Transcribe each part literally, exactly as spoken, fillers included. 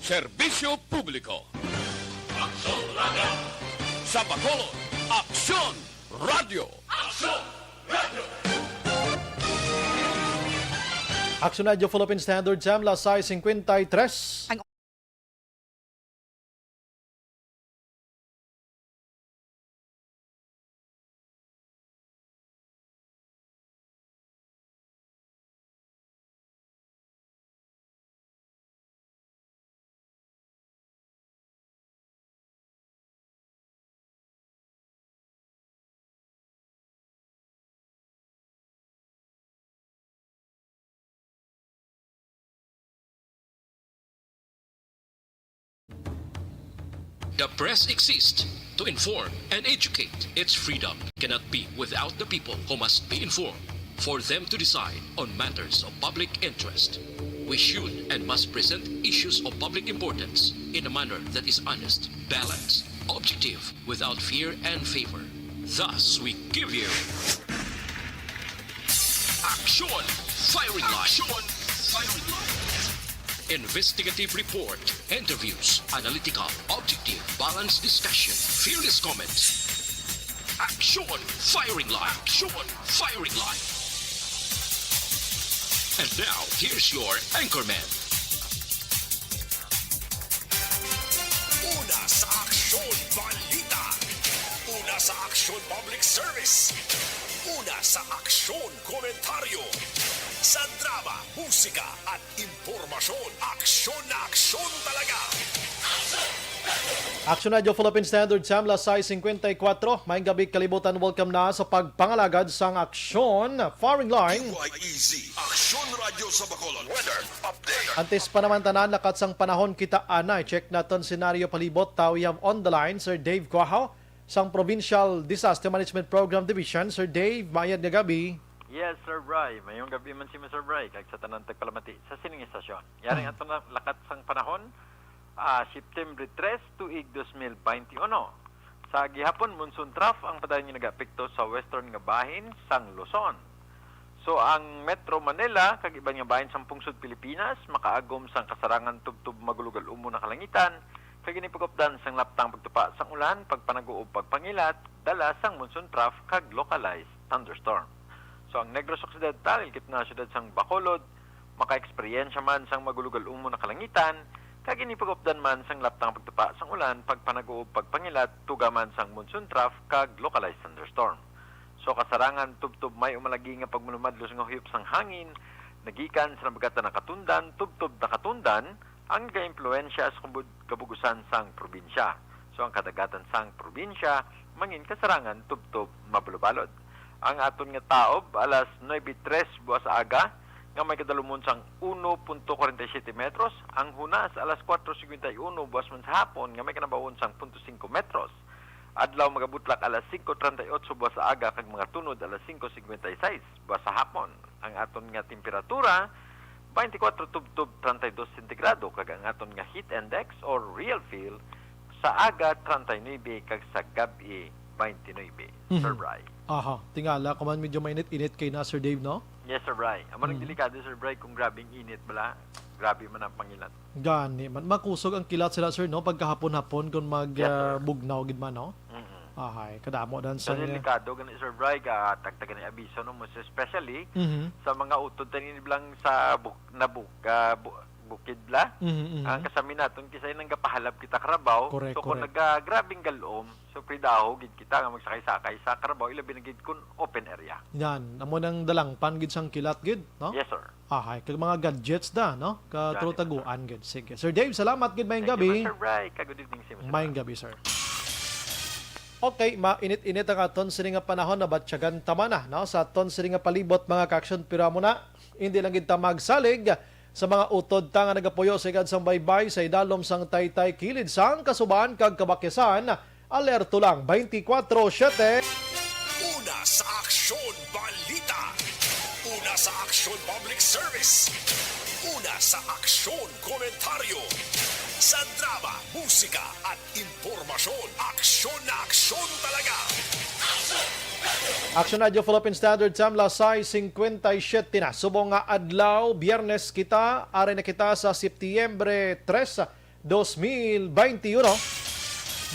Serbisyo publiko. Aksyon Radio. Sa Bacolod, Aksyon Radio. Aksyon Radio. Aksyon Radio Philippine Standard Time, las sais cincuenta y tres. Ang The press exists to inform and educate. Its freedom cannot be without the people, who must be informed for them to decide on matters of public interest. We should and must present issues of public importance in a manner that is honest, balanced, objective, without fear and favor. Thus, we give you Action Firing Line. Action Firing Line. Investigative report, interviews, analytical, objective, balanced discussion, fearless comments. Action Firing Line. Action Firing Line. And now, here's your anchorman. Una sa Aksyon Balita. Una sa Aksyon Public Service. Una sa Aksyon Komentaryo. Sa drama, musika, at impormasyon, aksyon na aksyon talaga. Aksyon Radio Philippine Standard Time, las sais cincuenta y cuatro. Maayong gabi, kalibutan. Welcome na sa pagpangalagad sang Aksyon Firing Line. Q Y E Z, Aksyon Radio sa Bacolod. Weather update. Antes pa naman tanan, lakat sang panahon, kita anay. Check naton senaryo palibot. Now we have on the line Sir Dave Cuajo sang Provincial Disaster Management Program Division. Sir Dave, mayad nga gabi. Yes, Sir Bry. Mayong gabi man sa imo, Sir Bry, kag sa tanan tagpalamati sa sining istasyon. Yari Mm. ato na lakat sang panahon, ah, September tres, tuig dos mil baynte uno. Sa gihapon, monsoon trough ang padayon nga nagaapekto sa western nga bahin sang Luzon. So, ang Metro Manila kag iban nga bahin sang pungsod Pilipinas makaagom sang kasarangan tubtob magulog-alumon nga kalangitan, kag ini pag-updan sang laptang pagtupa sang ulan, pagpanago ug pagpangilat, dala sang monsoon trough kag localized thunderstorm. So, ang Negros Occidental, hilkit na siyudad sang Bacolod, makaeksperyensya man sang magulog-alumon nga kalangitan, kag ini pag-updan man sang laptang pagtupa sang ulan, pagpanago ug pagpangilat, tuga man sang monsoon trough kag localized thunderstorm. So, kasarangan tubtob may umalagi nga pagmalumadlos nga huyop sang hangin, nagikan sa nabagatan nakatundan, tubtob nakatundan, ang nagaimpluwensya sa kabud-, kabug-usan sang probinsya. So, ang kadagatan sang probinsya mangin kasarangan tubtob mabalubalod. Ang aton nga taob, alas nuebe tres buas aga, nga may kadalumon sang uno punto kwarenta y siyete metros, ang hunas, alas kuwatro singkwenta y uno buas man sa hapon, nga may kanabaw-on sang punto singko metros. Adlaw, magabutlak alas singko treinta y ocho buas sa aga kag magatunod alas singko singkwenta y seis buas sa hapon. Ang aton nga temperatura, baynte kuwatro tubtob treinta y dos sentigrado, kag ang aton nga heat index or real feel sa aga treinta y nuebe kag sa gab-i baynte nuebe, Sir Mhm. Bry. Aha, tingala ko man medyo mainit-init kay na, Sir Dave, no? Yes, Sir Bry. Amo nang Mm. delikado, Sir Bry, kung grabing init bala, grabe man ang pangilat. Gani man. Makusog ang kilat sila, sir, no? Pagkahapon-hapon kung mag, Yes, sir. ah, bugnaw gid man, no? Mm-mm. Ahay, kadamo dan So, sang, delikado gani, Sir Bry, ka tagtagan ni abiso, no? Most especially Mhm. sa mga utod tanin lang sa buk-, na buk-, ah, bu-, bukid la. Mhm, mhm. Ang kasami naton, kisay nang gapahalap kita karabaw. Correct, So, kung correct. naga-, grabing galom, so, pridaho gid kita nga magsakay-sakay sa karabaw, ilabi na gid kung open area. Yan, amo nang dalangpan gid sang kilat gid, no? Yes, sir. Ahay, kag mga gadgets da, no? Ka Gani, sir. Taguan gid. Sige. Sir Dave, salamat gid. Mayong Thank you, gabi. Sir Bry. Ka good evening sa imo, sir. Mayong gabi, sir. Okay, mainit-init ang aton sini nga panahon, nabatyagan ta man na, no? Sa aton sini nga palibot, mga ka-aksyon, pero amo na, hindi lang gid ta magsalig sa mga utod ta nga nagapuyo sa igad sang baybay sa idalom sang taytay kilid sang kasuban kag kabakyasan. Alerto lang, twenty-four seven. Una sa Aksyon Balita. Una sa Aksyon Public Service. Una sa Aksyon Komentaryo. Sa drama, musika, at impormasyon, aksyon na aksyon talaga. Aksyon Radio Philippine Standard Time, las sais cincuenta y siete na. Subong nga adlaw, Biyernes kita, ari na kita sa Septiembre tres, dos mil baynte uno.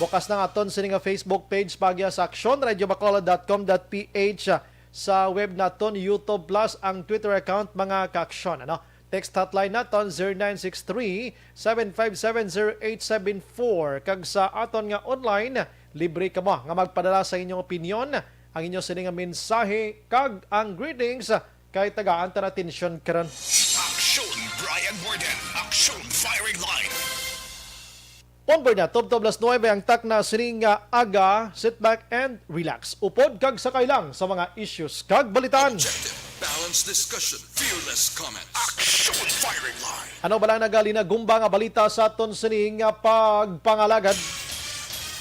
Bukas na nga aton sini nga Facebook page, paagi sa action radio bacolod dot com dot p h. Sa web naton, YouTube Plus, ang Twitter account, mga ka-aksyon, ano? Text hotline naton, zero nine six three, seven five seven, zero eight seven four. Kag sa aton nga online, libre kamo nga magpadala sa inyong opinyon, ang inyo sini nga mensahe, kag ang greetings, kay tagaan ta na atensyon karon. Aksyon, Brian Warden. Aksyon, firing line. On board na, tubtob alas nuebe ang takna sining, ah, aga. Sit back and relax. Upod kag sakay lang sa mga issues kag balitaan. Objective, balanced discussion, fearless comment. Action Firing Line. Ano ba lang nagalinagumba nga balita sa aton sining, ah, pagpangalagad?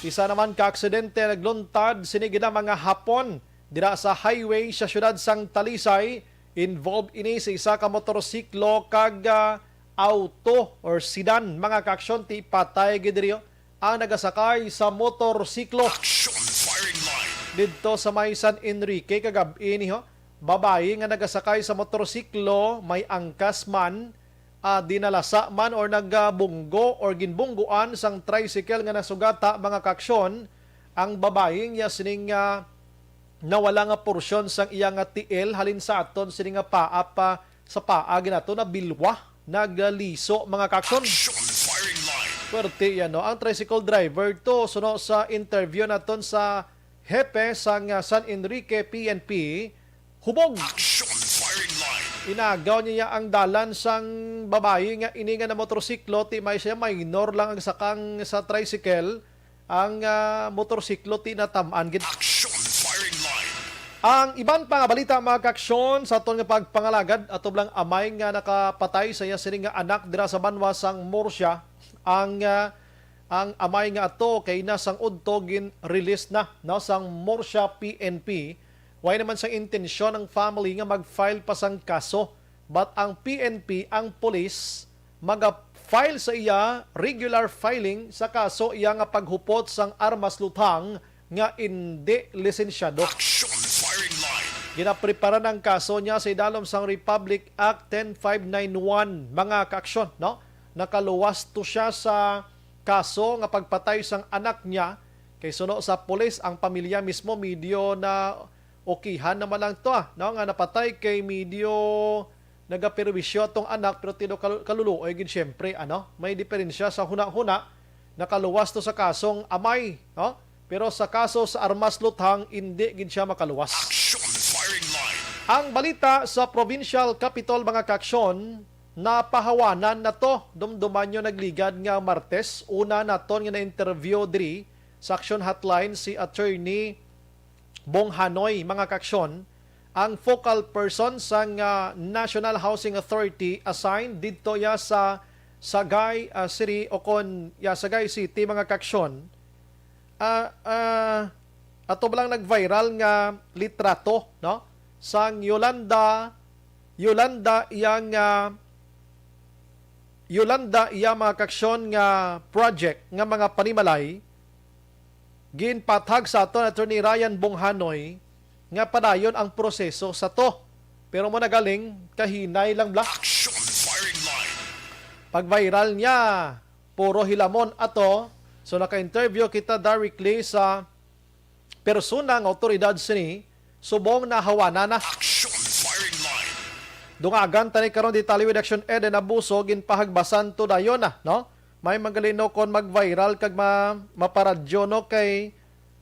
Isa naman ka aksidente nagluntad sini gina mga hapon dira sa highway sa siyudad sang Talisay. Involved ini sa isa ka motorsiklo kag, ah, auto or sedan, mga kaaksyon, ti patay gid diri, oh, ang nagasakay sa motorsiklo. Action Firing Line. Didto sa may San Enrique kagab-i ni, ho, babayi nga nagasakay sa motorsiklo may angkas man, ah, dinalasa man or nagabunggo or ginbungguan sang tricycle nga nasugata, mga kaaksyon, ang babayi nga sining, ah, nawala nga porsyon sang iya nga tiil halin sa aton sini nga paa pa sa paa ginato na bilwa nagliso, mga kaaksyon. Action Firing Line. Pwerte yan, no? Ang tricycle driver to, suno sa interview naton sa hepe sang, ah, San Enrique P N P, hubog. Action Firing Line. Inagaw niya ang dalan sang babayi nga ini nga na motorsiklo, ti may siya minor lang ang sakang sa tricycle, ang, ah, motorsiklo ti natam-an gid. Action Firing Line. Ang iban pa nga balita, mga kaaksyon, sa aton nga pagpangalagad, atob lang amay nga nakapatay sa iya sining nga anak dira sa banwa sang Murcia. Ang, ah, ang amay nga ato kay na sang udto gin-release na, no, sang Murcia P N P. Way naman sang intensyon ang family nga mag-file pa sang kaso, but ang P N P, ang police, maga-file sa iya regular filing sa kaso iya nga paghupot sang armas luthang nga indi lisensyado. Action Firing Line. Ginapreparan ang kaso niya sa idalom sang Republic Act ten five nine one, mga kaaksyon, no? Nakaluwas to siya sa kaso nga pagpatay sang anak niya, kay suno sa pulis, ang pamilya mismo medyo na okihan naman lang to, ah, no, nga napatay kay medyo nagaperwisyo atong anak, pero tino kalu-, kaluluoy gid siyempre, ano? May diferensya sa huna-huna, nakaluwas to sa kasong amay, no? Pero sa kaso sa armas luthang, indi gid siya makaluwas. Action Firing Line. Ang balita sa provincial capitol, mga kaaksyon, napahawanan na to. Dumduman nyo nagligad nga Martes, una naton nga na-interview diri sa Action Hotline si Attorney Bong Hanoy, mga kaaksyon, ang focal person sang, ah, National Housing Authority assigned didto ya sa Sagay, ah, City, o kon ya Sagay City, mga kaaksyon. Ah, ah, ato ba lang nag-viral nga litrato, no? Sang Yolanda, Yolanda iya nga, Yolanda iya, mga kaaksyon, nga project nga mga panimalay, ginpatag sa aton Attorney Ryan Bonghanoy nga padayon ang proseso sa to. Pero mo nagaling, kahinay lang bla. Action Firing Line. Pag-viral niya, puro hilamon ato. So naka-interview kita directly sa persona nga awtoridad sini, subong nahawanan na. Action Firing Line. Dungagan tani karon detalye with Action Eden Abuso, ginpahagbasan to dayon na, no? May manggalino kon mag-viral kag ma-, maparadyo, no, kay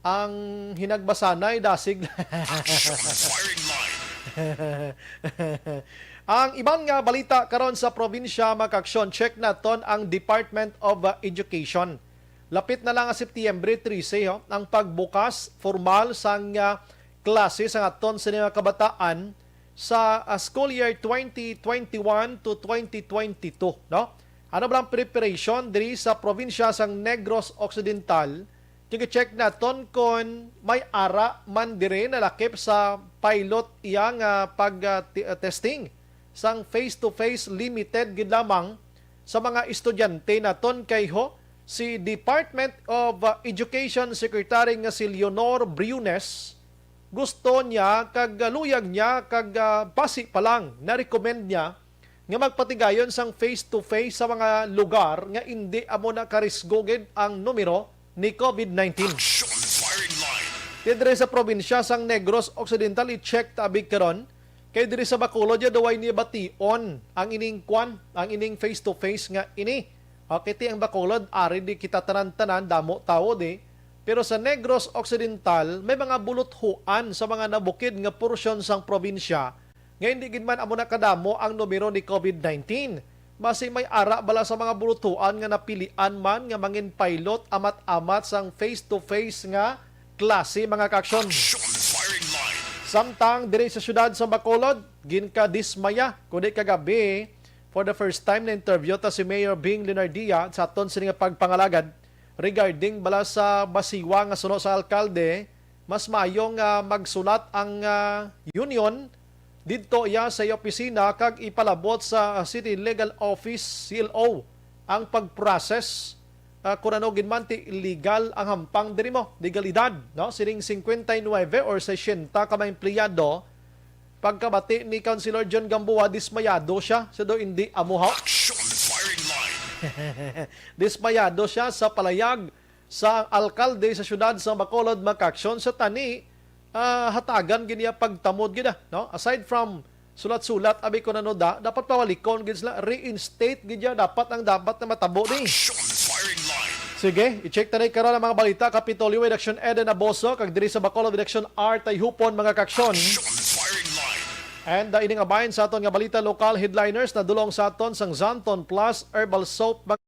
ang hinagbasanay dasig. Action Firing Line. Ang iban nga balita karon sa probinsya, mga kaaksyon, check naton ang Department of, uh, Education. Lapit na lang ang Setyembre trese, ho, ang pagbukas formal sang, ah, klase sa aton sini nga kabataan sa, ah, school year twenty twenty-one to twenty twenty-two, no? Ano ba ang preparation diri sa probinsya sang Negros Occidental? Kung i-check naton kon may ara man diri nalakip sa pilot iya nga pag, ah, ti-, ah, testing sang face-to-face, limited gid lamang sa mga estudyante naton kay ho, si Department of, uh, Education Secretary nga si Leonor Briones, gusto niya kag, uh, luyag niya kag, uh, basi pa lang na-recommend niya nga magpatigayon sang face-to-face sa mga lugar nga indi amo na karisgo gid ang numero ni COVID nineteen. Action Firing Line. Ti diri sa probinsya sang Negros Occidental, i-check ta abi karon, kay diri sa Bacolod ya daw way ni bation ang ining kwan, ang ining face-to-face nga ini. Okay, ti ang Bacolod, ari di kita tanan-tanan, damo tawo di. Pero sa Negros Occidental, may mga buluthuan sa mga nabukid nga porsyon sang probinsya nga hindi gid man amo na kadamo ang numero ni COVID nineteen. Basi may ara bala sa mga buluthuan nga napilian man nga mangin pilot amat-amat sang face-to-face nga klase, mga kaaksyon. Action Firing Line. Samtang diri sa siyudad sa Bacolod, ginkadismaya kundi kagabi, for the first time, na-interview ta si Mayor Bing Leonardia sa aton sini nga pagpangalagad regarding bala sa masiwa nga suno sa alkalde. Mas maayo nga magsulat ang, ah, union didto iya sa iya opisina kag ipalabot sa City Legal Office, C L O, ang pag-process, ah, kun ano gid man ti illegal ang hampang diri mo, legalidad, no? Sining singkwenta y nuwebe or sesenta ka mga empleyado, pagkabati ni Councilor John Gamboa, dismayado siya. Siya daw hindi amuhaw. Action Firing Line. Dismayado siya sa palayag sa alkalde sa siyudad sa Bacolod, mga kaaksyon, sa tani, ah, hatagan gid niya pagtamod gid, ah, no? Aside from sulat-sulat, abi ko nano da, dapat pawalikon gid sila, reinstate gid niya, dapat ang dapat na matabo ni. Action Firing Line. Sige, i-check ta na karon ang mga balita. Kapitolyo with Action Eden Aboso, kag diri sa Bacolod with Action Art Tayhupon, mga kaaksyon. Action Firing Line. And, uh, ining abayan sa aton nga balita, local headliners na dulong sa aton sang Xanthone Plus Herbal Soap, mga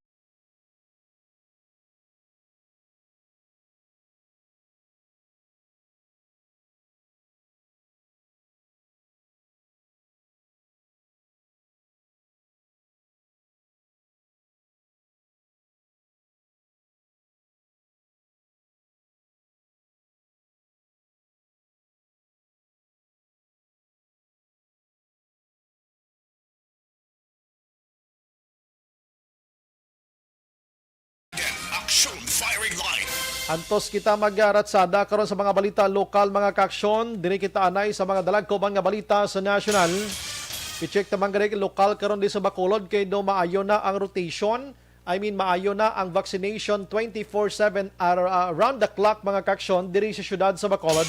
Action Firing Line. Antos kita magaratsada karon sa mga balita lokal, mga kaaksyon. Diri kita anay sa mga dalagkoban nga balita sa nasyonal. I-check naman gani lokal karon di sa Bacolod kay do maayo na ang rotation. I mean, maayo na ang vaccination twenty-four seven ar-, ah, around the clock, mga kaaksyon, diri sa siyudad sa Bacolod.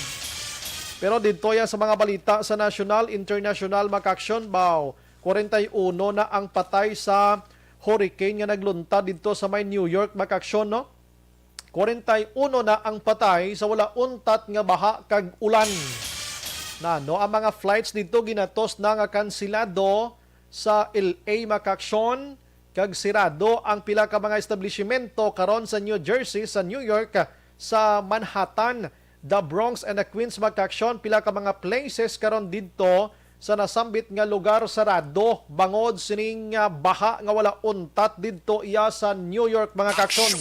Pero didto ya sa mga balita sa nasyonal, internasyonal, mga kaaksyon, baw, kwarenta y uno na ang patay sa hurricane nga nagluntad didto sa may New York, mga kaaksyon, no? Kwarenta y uno na ang patay sa wala untat nga baha kag ulan. Nano ang mga flights didto ginatos na nga kansilado sa L A, mga kaaksyon, kag sirado ang pila ka mga establishmento karon sa New Jersey, sa New York, sa Manhattan, the Bronx, and the Queens, mga kaaksyon. Pila ka mga places karon didto sa nasambit nga lugar sarado bangod sining, ah, baha nga wala untat didto iya sa New York, mga kaaksyon.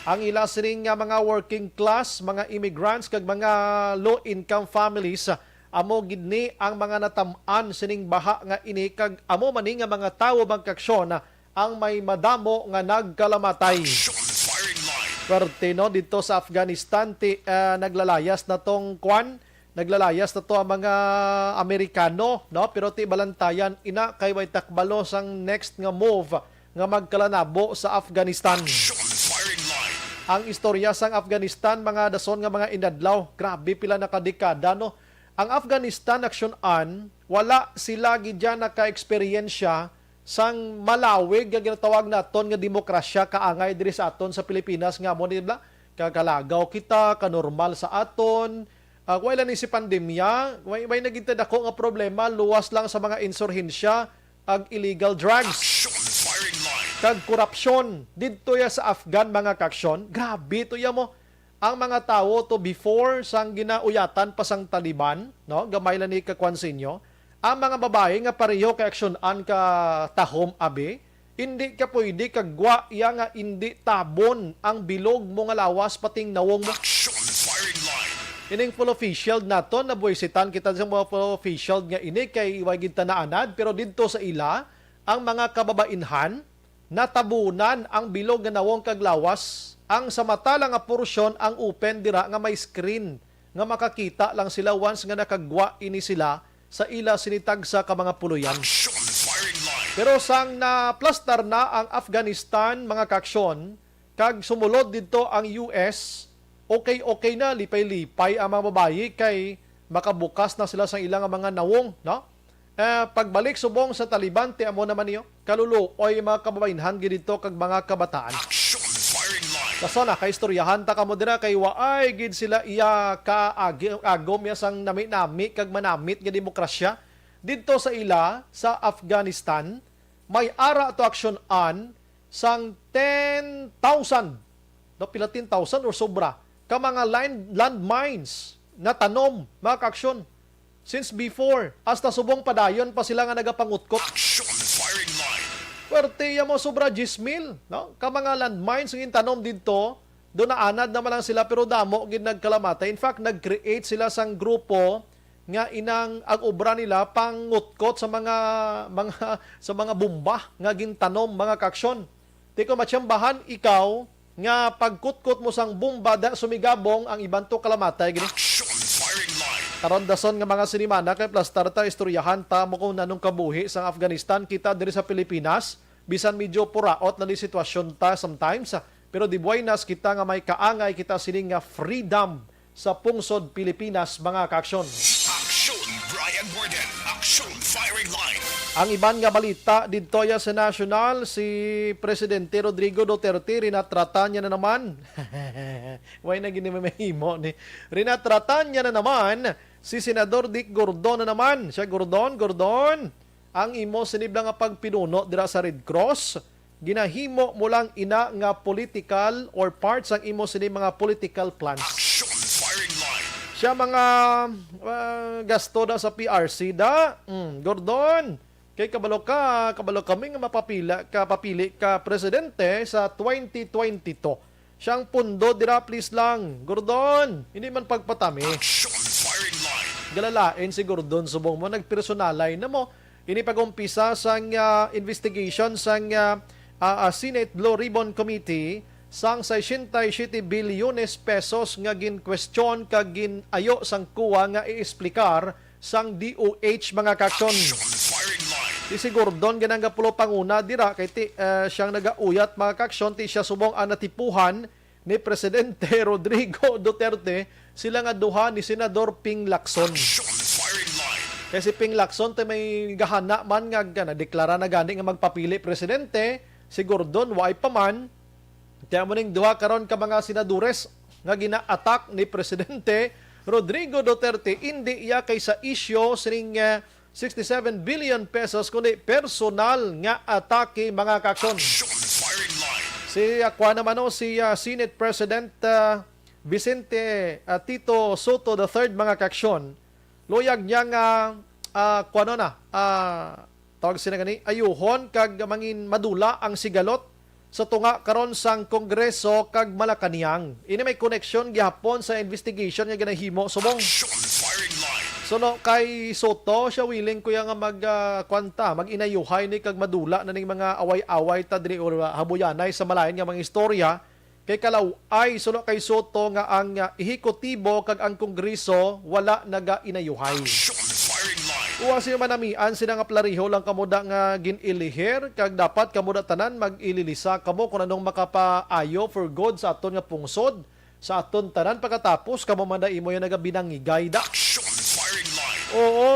Ang ila sining nga mga working class, mga immigrants, kag mga low-income families, amo gid ni ang mga natam-an sining baha nga ini, kag amo man ni nga mga tawo, mga kaaksyon, ang may madamo nga nagkalamatay. Action Firing Line. Perte, no, dito sa Afghanistan, ti, ah, naglalayas na tong kwan, naglalayas na to ang mga Amerikano, no? Pero ti balantayan ina kay way takbalo sang next nga move nga magkalanabo sa Afghanistan. Action Firing Line. Ang istorya sang Afghanistan, mga dason nga mga inadlaw, grabe pila na ka dekada, no? Ang Afghanistan, aksyon-an, wala sila gid dyan naka-eksperyensya sang malawig nga ginatawag naton nga demokrasya, kaangay diri sa aton sa Pilipinas nga amo ni bla, kakalagaw kita, kanormal sa aton. Ah, way lang ni si pandemya, way, way naging dako nga problema, luwas lang sa mga insurhensya, ag illegal drugs, Action Firing Line. Kag korupsyon. Didto ya sa Afghan, mga kaaksyon, grabe to ya mo. Ang mga tawo to before sang ginauyatan pa sang Taliban, no? Gamay lang ni kakwan sa inyo. Ang mga babayi nga pareho kay aksyon-an ka tahom abi, hindi ka pwede kagwa iya nga hindi tabon ang bilog mo nga lawas pating nawong mo. Action Firing Line. Ining full of face shield naton, nabuwisitan kita sa mga full of face shield nga ini kay way gid ta naanad, pero didto sa ila, ang mga kababainhan, natabunan ang bilog nga nawong kag lawas. Ang sa mata lang nga porsyon ang open dira nga may screen nga makakita lang sila once nga nakagwa ini sila sa ila sini tagsa ka mga puloyan. Action Pero sang naplastar na ang Afghanistan, mga kaaksyon, kag sumulod didto ang U S, okay-okay na, lipay-lipay ang mga babayi kay makabukas na sila sa ilang mga nawong, no? Eh, pagbalik subong sa Taliban, ti amo naman niyo, kaluluoy mga kababaynhan gid didto kag mga kabataan. Action firing line. Kaso na, kaistoryahan ta kamo dira kay waay gid sila iya kaagi-, agom ya sang nami-nami kag manamit nga demokrasya didto sa ila sa Afghanistan. May ara to aksyon-an sang ten thousand, no, pila, ten thousand or sobra ka mga line, landmines na tanom, mga kaaksyon. Since before, hasta subong padayon pa sila nga nagapangutkot. Action firing line. Pwerte ya mo sobra diyes mil, no? Ka mga landmines nga gintanom didto, do naanad naman lang sila pero damo gid nagkalamatay. In fact, nag-create sila sang grupo nga inang ang obra nila pangutkot sa mga, mga, sa mga bomba nga gintanom, mga kaaksyon. Ti kon matsambahan ikaw nga pagkutkot mo sang bomba da sumigabong, ang iban to kalamatay gid. Action firing line. Karon dason nga mga sinimana kay plastar ta, istoryahan ta mo kung nanong kabuhi sang Afghanistan, kita diri sa Pilipinas. Bisan medyo puraot na ni sitwasyon ta sometimes, pero di buenas kita nga may kaangay kita sining nga freedom sa pungsod Pilipinas, mga kaaksyon. Action, Brian Warden. Action firing line. Ang iban nga balita didto ya sa national, si Presidente Rodrigo Duterte, rinatratan niya na naman. Way na gini mahimo ni. Rinatratan niya na naman si Senador Dick Gordon na naman. Siya, Gordon, Gordon, ang imo sinibla nga pagpinuno dira sa Red Cross, ginahimo mo lang ina nga political or part sang imo sini mga political plans. Action firing line. Siya, mga, ah, gasto da sa P R C da. Mm, Gordon, kay kabalo ka, kabalo kami nga mapapila ka, papili ka presidente sa twenty twenty-two. Siyang pundo dira, please lang. Gordon, hindi man pagpatami. Action firing line. Galalain si Gordon subong mo, nagpersonalay na mo. Ini pag-umpisa sang, ah, investigation sang, ah, ah, ah, Senate Blue Ribbon Committee sang sesenta y siete bilyones pesos nga ginkwestiyon kag gin-ayo sang kuwa nga i-explicar sang D O H, mga kaaksyon. Action firing line. Ti si Gordon ganang gapulo panguna dira kay ti, eh, siyang nagauyat, mga kaaksyon, ti siya subong ang natipuhan ni Presidente Rodrigo Duterte, sila nga duha ni Senador Ping Lacson. Action firing line. Kay si Ping Lacson ti may gahana man nga, nga nadeklara na gani nga magpapili presidente, si Gordon waay pa man. Kaya mo ning duha karon ka mga senadores nga gina-attack ni Presidente Rodrigo Duterte, indi iya kay sa isyu sining, eh, sixty-seven billion pesos, kundi personal nga atake, mga kaaksyon. Action firing line. Si, ah, kuwan naman, no, si, ah, Senate President, ah, Vicente, ah, Tito Sotto the third, mga kaaksyon, luyag niya nga, ah, kuwan na, ah, tawag sila gani, ayuhon kag mangin madula ang sigalot sa tunga karon sang Kongreso kag Malacañang. Ini may koneksyon gihapon sa investigation nga ginahimo subong. Action firing line. So, no, kay Sotto, siya willing kuya nga mag, ah, kwan ta, mag-inayuhay ni kag madula na ning mga away-away ta diri o habuyanay sa malain nga mga istorya. Kay kalaw-ay suno kay Sotto nga ang, ah, ehekutibo kag ang Kongreso wala nagainayuhay. Action firing line. Uwa, sino manamian sila nga plariho lang kamo da nga gin-ilihir, kag dapat kamo da tanan mag-ililisa kamo kung anong makapaayo for good sa aton nga pungsod, sa aton tanan, pagkatapos kamo man da imo yung nagabinangigay da. Action firing line. Oo.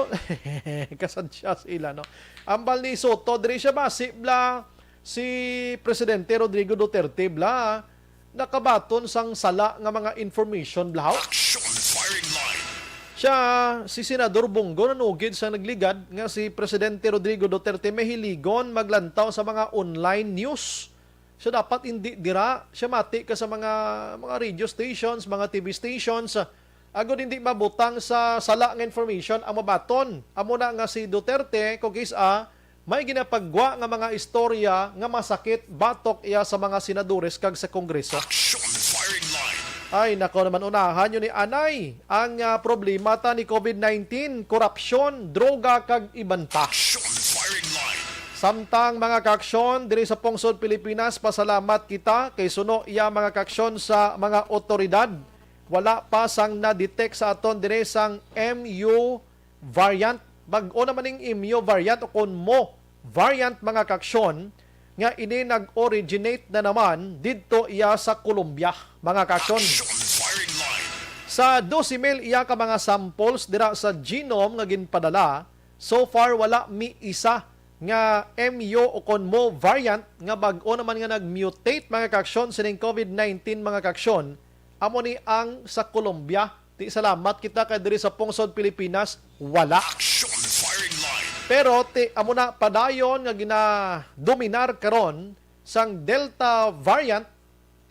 Kasadya sila, no? Ambal ni Sotto, diri siya ba, si bla, si Presidente Rodrigo Duterte, bla, nakabaton sang sala nga mga information, bla, ho? Action firing line. Siya, si Senador Bong Go nanugid sa nagligad nga si Presidente Rodrigo Duterte mahiligon maglantaw sa mga online news. Siya dapat hindi dira. Siya mati ka sa mga, mga radio stations, mga T V stations, agod hindi mabutang sa sala nga information ang mabaton. Amo na nga si Duterte, kung kis-a, may ginapagwa nga mga istorya nga masakit batok iya sa mga senadores kag sa Kongreso. Action firing line. Ay, nako naman, unahan yun ni anay. Ang, ah, problema ta ni COVID nineteen, korupsyon, droga, kag iban pa. Action firing line. Samtang, mga kaaksyon, diri sa pungsod Pilipinas, pasalamat kita kay suno iya, mga kaaksyon, sa mga otoridad. Wala pa sang na-detect sa aton diri sang M U variant. Bag-o naman ning M U variant o kon Mu variant, mga kaaksyon, nga ini nag-originate na naman didto iya sa Colombia, mga kaaksyon. Sa dose mil iya ka mga samples dira sa genome nga ginpadala, so far wala mi isa nga M U o kon Mu variant nga bag-o naman nga nag-mutate, mga kaaksyon, sining COVID nineteen, mga kaaksyon. Amo ni ang sa Colombia. Ti salamat kita kay diri sa pungsod Pilipinas, wala. Action firing line. Pero ti amo na, padayon nga ginadominar karon sang Delta variant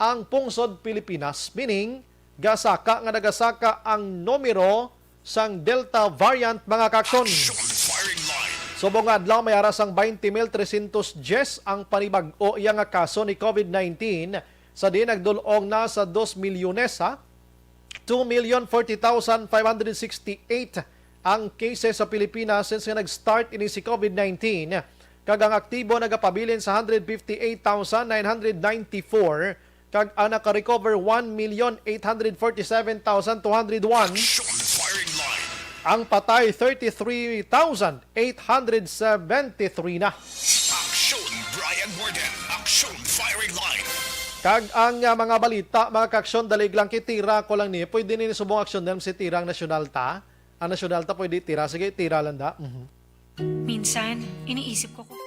ang pungsod Pilipinas, meaning gasaka nga nagasaka ang numero sang Delta variant, mga kaaksyon. Action firing line. Subong nga adlaw, may ara sang twenty mil trescientos diyes ang panibag-o iya nga kaso ni COVID nineteen, sa diin nagdul-ong na sa dos milyones, ha? Two million forty thousand five hundred sixty-eight ang cases sa Pilipinas since nga nag-start ini si COVID nineteen, kag ang aktibo nagapabilin sa hundred fifty-eight thousand nine hundred ninety-four, kag ang naka-recover one million eight hundred forty-seven thousand two hundred one. Action firing line. Ang patay, thirty-three thousand eight hundred seventy-three na. Action Brian Warden. Action firing line. Kag ang, ah, mga balita, mga kaaksyon, dalig lang kay tira ko lang ni. Pwede ni subong aksyon din si tira ang nasyonal ta. Ang nasyonal ta pwede tira. Sige, tira lang da. Mhm. Minsan, iniisip ko kung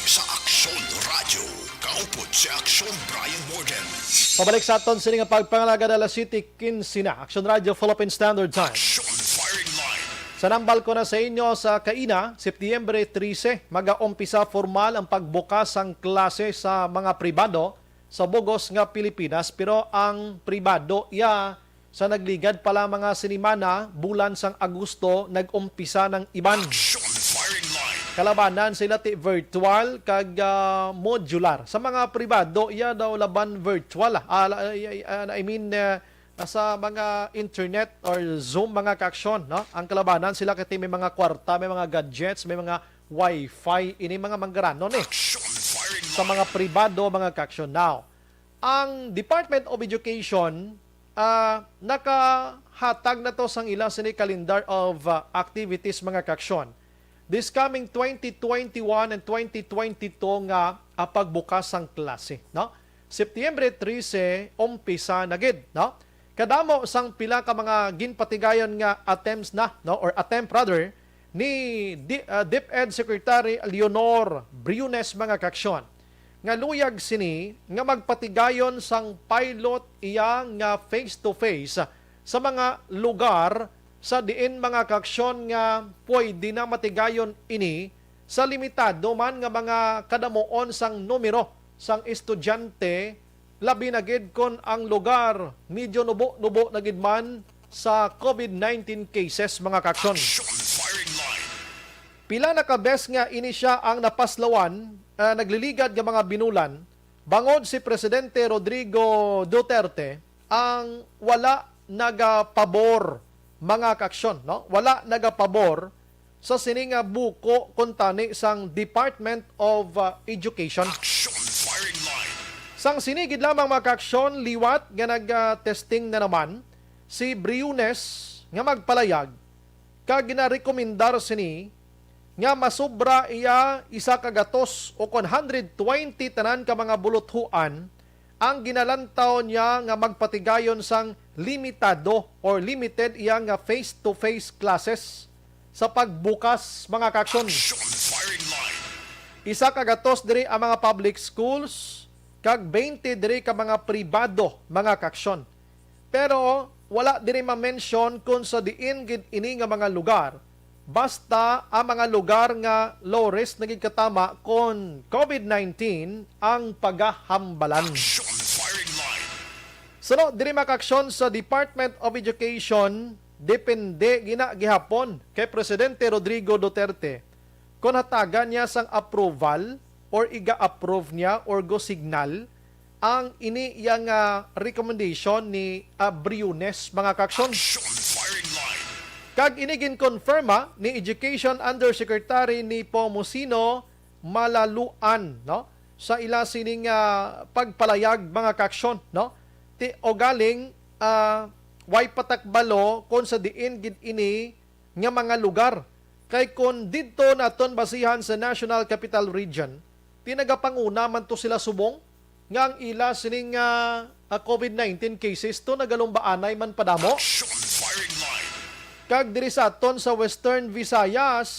Sa Aksyon Radyo, kaupod si Aksyon Brian Morgan. Pabalik sa aton sini nga pagpangalagad, alas siyete quince na. Aksyon Radyo, Philippine Standard Time. Aksyon Firing Line. Sa nambal ko na sa inyo sa kaina, Setyembre trese, magaumpisa formal ang pagbukas sang klase sa mga pribado sa bugos nga Pilipinas, pero ang pribado iya sa nagligad pa lang mga sinimana, bulan sang Agosto, nag-umpisa ng iban. Action Firing Line. Kalabanan sila ti virtual kag, ah, modular. Sa mga pribado, iya daw laban virtual, ah. Ah, la-, ay, ay, ah, I mean, ah, sa mga internet or Zoom, mga kaaksyon, no? Ang kalabanan sila kay may mga kwarta, may mga gadgets, may mga wifi, ini mga manggaranon, eh. Action Firing Line. Sa mga pribado, mga kaaksyon. Now, ang Department of Education, ah, nakahatag na to sang ila sini calendar of, ah, activities, mga kaaksyon. This coming twenty twenty-one and twenty twenty-two nga, ah, pagbukas sang klase, no? Setyembre trese, umpisa na gid, no? Kadamo sang pila ka mga ginpatigayon nga attempts na, no, or attempt rather, ni Di-, ah, DepEd Secretary Leonor Briones, mga kaaksyon, nga luyag sini nga magpatigayon sang pilot iya nga face-to-face sa mga lugar sa diin, mga kaaksyon, nga pwede na matigayon ini sa limitado man nga mga kadamuon sang numero sang estudyante, labi na gid kon ang lugar medyo nubo-nubo na gid man sa COVID nineteen cases, mga kaaksyon. Action Firing Line. Pila na ka bes nga ini sia ang napaslawan, ah, nagliligad nga mga binulan, bangod si Presidente Rodrigo Duterte ang wala nagapabor, mga kaaksyon, no? Wala nagapabor sa sini nga buko kuntani sang Department of, uh, Education. Action Firing Line. Sang sini gid lamang, mga kaaksyon, liwat nga nag-testing na naman si Briones nga magpalayag, kag ginarekomendar sini nga masobra iya isa ka gatos o kon hundred twenty tanan ka mga buluthuan ang ginalantaw niya nga magpatigayon sang limitado or limited iya nga face-to-face classes sa pagbukas, mga kaaksyon. Action Firing Line. Isa ka gatos diri ang mga public schools, kag twenty diri ka mga pribado, mga kaaksyon. Pero wala diri ma-mention kung sa diin gid ini nga mga lugar. Basta ang mga lugar nga low risk na gid katama kon COVID nineteen ang pagahambalan. Action Firing Suno diri, mga kaaksyon, sa Department of Education, depende gina gihapon kay Presidente Rodrigo Duterte kon hatagan niya sang approval or iga-approve niya or go signal ang ini iya nga recommendation ni, ah, Briones, mga kaaksyon. Action firing line. Kag ini ginkonfirma ni Education Undersecretary Nepomuceno Malaluan, no, sa ila sining, ah, pagpalayag, mga kaaksyon, no? Ti ugaling, ah, way patakbalo kon sa diin gid ini nga mga lugar. Kay kon didto naton basihan sa National Capital Region, ti nagapanguna man to sila subong nga ang ila sining, ah, ah, COVID nineteen cases to nagalumbaanay man padamo. Action firing line. Kag diri sa aton sa Western Visayas,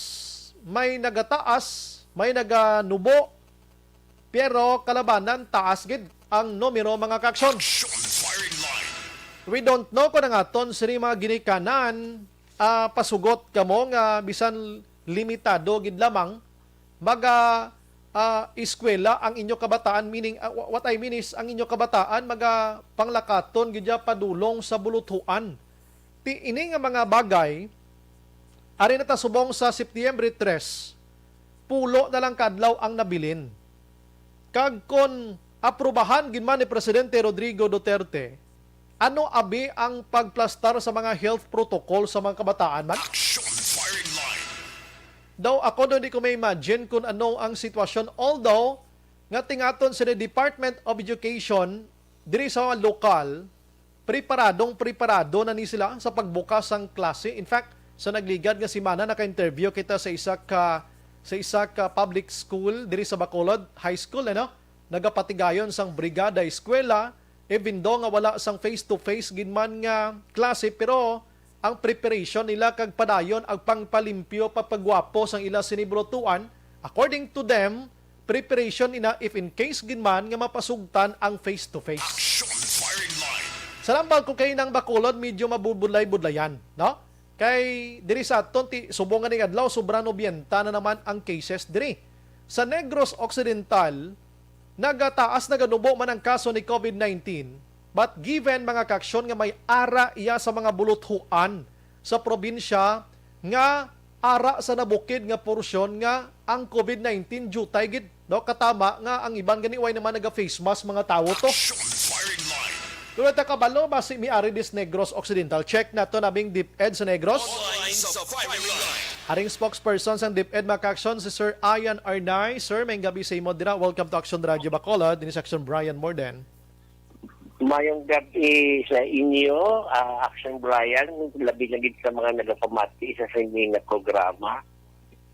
may nagataas, may naganubo, pero kalabanan taas gid ang numero, mga kaaksyon. Action firing line. We don't know kung ang aton sini mga ginikanan, ah, pasugot kamo nga bisan limitado gid lamang maga, ah, eskwela ang inyo kabataan, meaning, ah, wha-, what I mean is, ang inyo kabataan maga panglakaton gid ya padulong sa buluthuan. Ti ini nga mga bagay, ari na ta subong sa Septiembre tres, pulo na lang ka adlaw ang nabilin. Kag kon aprubahan gid man ni Presidente Rodrigo Duterte, ano abi ang pagplastar sa mga health protocol sa mga kabataan man? Action firing line. Daw ako daw di ko ma-imagine kung ano ang sitwasyon. Although, nga tingaton sa Department of Education, diri sa lokal, preparadong preparado na ni sila sa pagbukas sang klase. In fact, sa nagligad nga semana, naka-interview kita sa isa ka, sa isa ka public school diri sa Bacolod High School, ano? Nagapatigayon sang Brigada Eskwela, even though nga wala sang face-to-face gid man nga klase, pero ang preparation nila kag padayon ang pangpalimpyo, pagpagwapo sang ila sini bulutuan, according to them, preparation ina if in case gid man nga mapasugtan ang face-to-face. Action firing line. Sa lambal ko kay nang Bacolod, medyo mabubudlay-budlayan, no? Kay diri sa aton ti subong nga ning adlaw, sobra nobenta na naman ang cases diri. Sa Negros Occidental, nagataas, naganubo man ang kaso ni COVID nineteen, but given, mga kaaksyon, nga may ara iya sa mga buluthuan sa probinsya nga ara sa nabukid nga porsyon nga ang COVID nineteen diutay gid, no? Katama nga ang iban gani way naman naga-face mask mga tawo to. Action firing line. Pero ta kabalo, basi may ari dis Negros Occidental. Check nato nabing DepEd sa Negros. Online sa firing line. Aring spokesperson sang DepEd, mga kaaksyon, si Sir Ian Arnay. Sir, may gabi sa imo dira. Welcome to Action Radio Bacolod. Dinhi sa Action, Brian Morden. Mayong gabi sa inyo, ah, Action Brian, labi na gid sa mga nagapamati sa sini nga programa.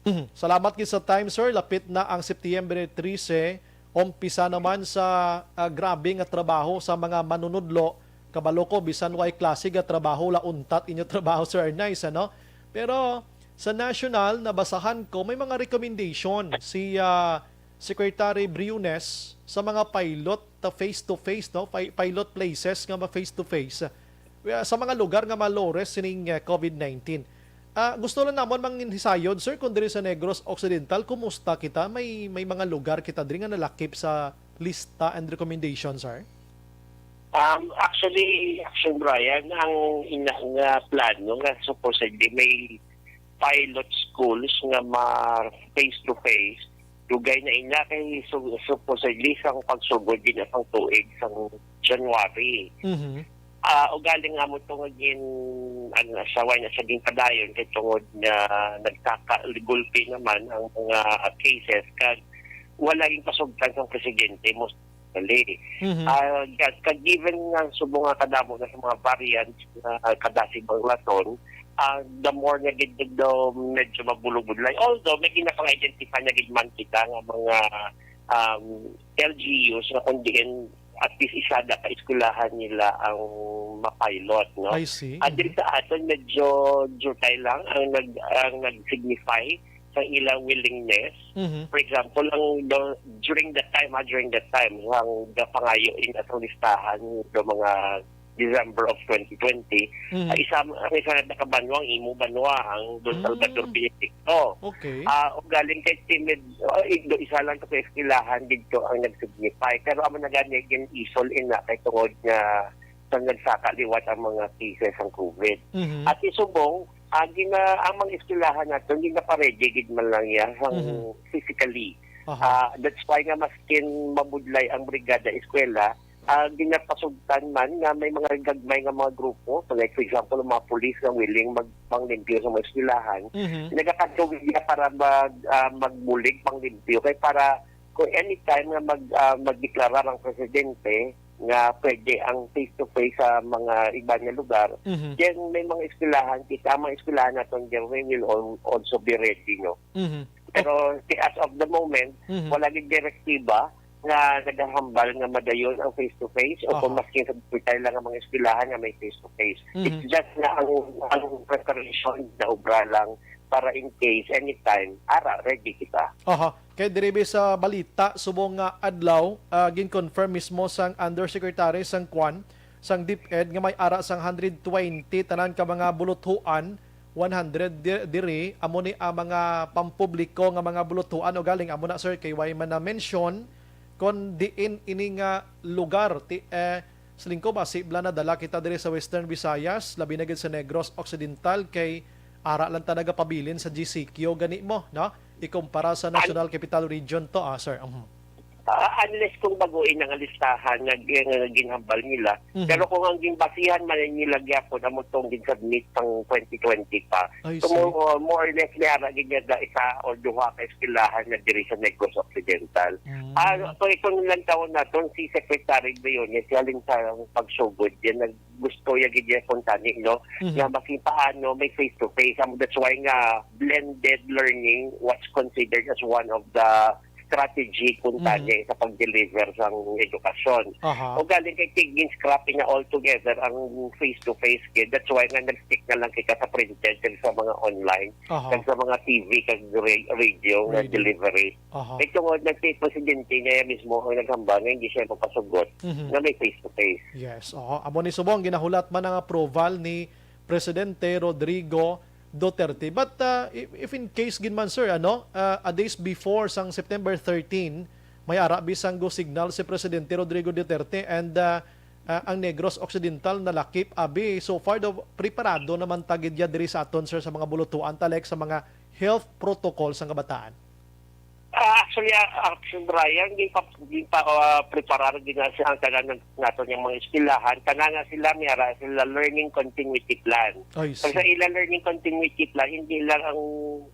Mhm. Salamat gid sa time, sir. Lapit na ang Septiembre trese. Umpisa naman sa, ah, grabe nga trabaho sa mga manunudlo. Kabalo ko, bisan way klase nga trabaho, la untat inyo trabaho, Sir Arnaiz, ano? Pero sa national, nabasahan ko, may mga recommendation si, ah, Secretary Briones sa mga pilot ta face-to-face, no? Pi-, pilot places nga ma-face-to-face. Well, sa mga lugar nga malores sining, eh, COVID nineteen. Ah, gusto lang namon mangin hisayod, sir, kung diri sa Negros Occidental, kumusta kita? May, may mga lugar kita diri nga nalakip sa lista and recommendation, sir? Um, actually, Action Brian, ang ina nga plano nga supposedly may pilot schools nga ma face to face, dugay na ina kay su-, supposedly sang pagsugod din sang tuig sang January. Mhm. Ah, ugaling nga mo to nga gin, ano na siya, way na siya ginpadayon kay tungod nga nagkakagulpi naman ang mga cases kag wala ginpasugtan sang presidente mo Dali. Mhm. Ah, ka-, ka-, given nga subong nga kadamo na sa mga variants nga kada sa ibang lason, ah, the more nga gid daw medyo mabulog-budlay. Although, may ginapang-identify na gid man kita nga mga, um, L G Us nga kung diin at least isa da ka eskwelahan nila ang mapilot, no? I see. At Mhm. diri sa aton, medyo jutay lang ang nag-, ang nag-signify sa ilang willingness. Mhm. For example, ang do-, during that time, ha, during that time, ang gapangayo in atong listahan do mga December of twenty twenty, Mhm. ah, isa, ang isa na ka banwa, ang imo banwa, ang Don Salvador Mm. Benedicto. Okay. Ah, ugaling kay timid, ah, igdo, isa lang ka eskwelahan dito ang nag-signify. Pero amo na gani, gin-isol ina kay tungod nga sa nagsaka liwat ang mga cases sang COVID. Mhm. At isubong, ah, gina-, ang mga eskwelahan naton ginaparedy gid man lang iya sang Mhm. physically. Aha. Ah, that's why nga maskin mabudlay ang brigada eskwela, ah, ginapasugtan man nga may mga gagmay nga mga grupo, so, like, for example, ang mga pulis nga willing magpanglimpyo sa mga eskwelahan, Mhm. nagakadto gid para mag-, ah, magbulig panglimpyo kay para kung anytime nga mag-, ah, magdeklara ang presidente nga pwede ang face-to-face sa mga iba nga lugar, Mhm. then may mga eskwelahan, kita ang mga eskwelahan naton, then we will al-, also be ready, no? Mhm. Pero si-, as of the moment, Mhm. wala gid direktiba nga nagahambal nga madayon ang face-to-face o kung Aha. maskin sa hospital lang ang mga eskwelahan nga may face-to-face. It's Mhm. just na ang, ang preparation na obra lang para in case, anytime, ara, ready kita. Aha. Kay diri bi sa balita, subong nga adlaw, ah, gin-confirm mismo sang undersecretary sang kwan, sang DepEd nga may ara sang hundred twenty tanan ka mga buluthuan, one hundred di-, diri, amo ni ang mga pampubliko nga mga buluthuan. O galing, amo na, sir, kay way man na-mention kon diin ini nga lugar, ti-, eh, sa lingko ba, si Bla, nadala kita diri sa Western Visayas, labi na gid sa Negros Occidental, kay ara lang ta nagapabilin sa G C Q gani mo, no? Ikumpara sa An- National Capital Region to, ah, sir. Mhm. Ah, unless kung baguin ang listahan nga gi-, nga ginhambal nila. Mhm. Pero kung ang ginbasihan man nila gyapon, amo tong gin-submit sang twenty twenty pa. I So, see. more, uh, more or less, may ara gid niya da isa o duha ka eskwelahan nga diri sa Negros Occidental. Mm. Ah, kung itong ilang taon naton, si Secretary Briones, galing sa pagsugod, yan, nag-, gusto ya gid niya kung tani, no? Mhm. Nga maski paano may face-to-face. Amo, that's why nga blended learning was considered as one of the strategy kung Mhm. tani sa pag-deliver sang edukasyon. Aha. O galing kay tigin scrapping na altogether ang face-to-face gid. That's why nga nag-stick na lang kita sa printed kag sa mga online, Aha. kag sa mga T V kag ra-, radio nga Radio. delivery. Aha. Kay tungod nagti presidente niya mismo ang naghambal nga hindi siya mapasugot Mhm. nga may face-to-face. Yes, oo. Amo ni subong ginahulat man ang approval ni Presidente Rodrigo Duterte. But, uh, if, if in case gid man, sir, ano, uh, a days before sang September thirteen, may ara bisang go signal si Presidente Rodrigo Duterte and, uh, uh, ang Negros Occidental nalakip, abi, so far daw, preparado naman ta gid ya diri sa aton, sir, sa mga bulutuan, ta, like sa mga health protocol sang kabataan. Ah, actually, ah, actually, Brian, di pa, di pa, ah, preparar din na siya ang tanan ng, nato niyang mga eskwelahan. Tanan na sila, may ara sila learning continuity plan. I So, sa see. ila learning continuity plan, hindi lang ang,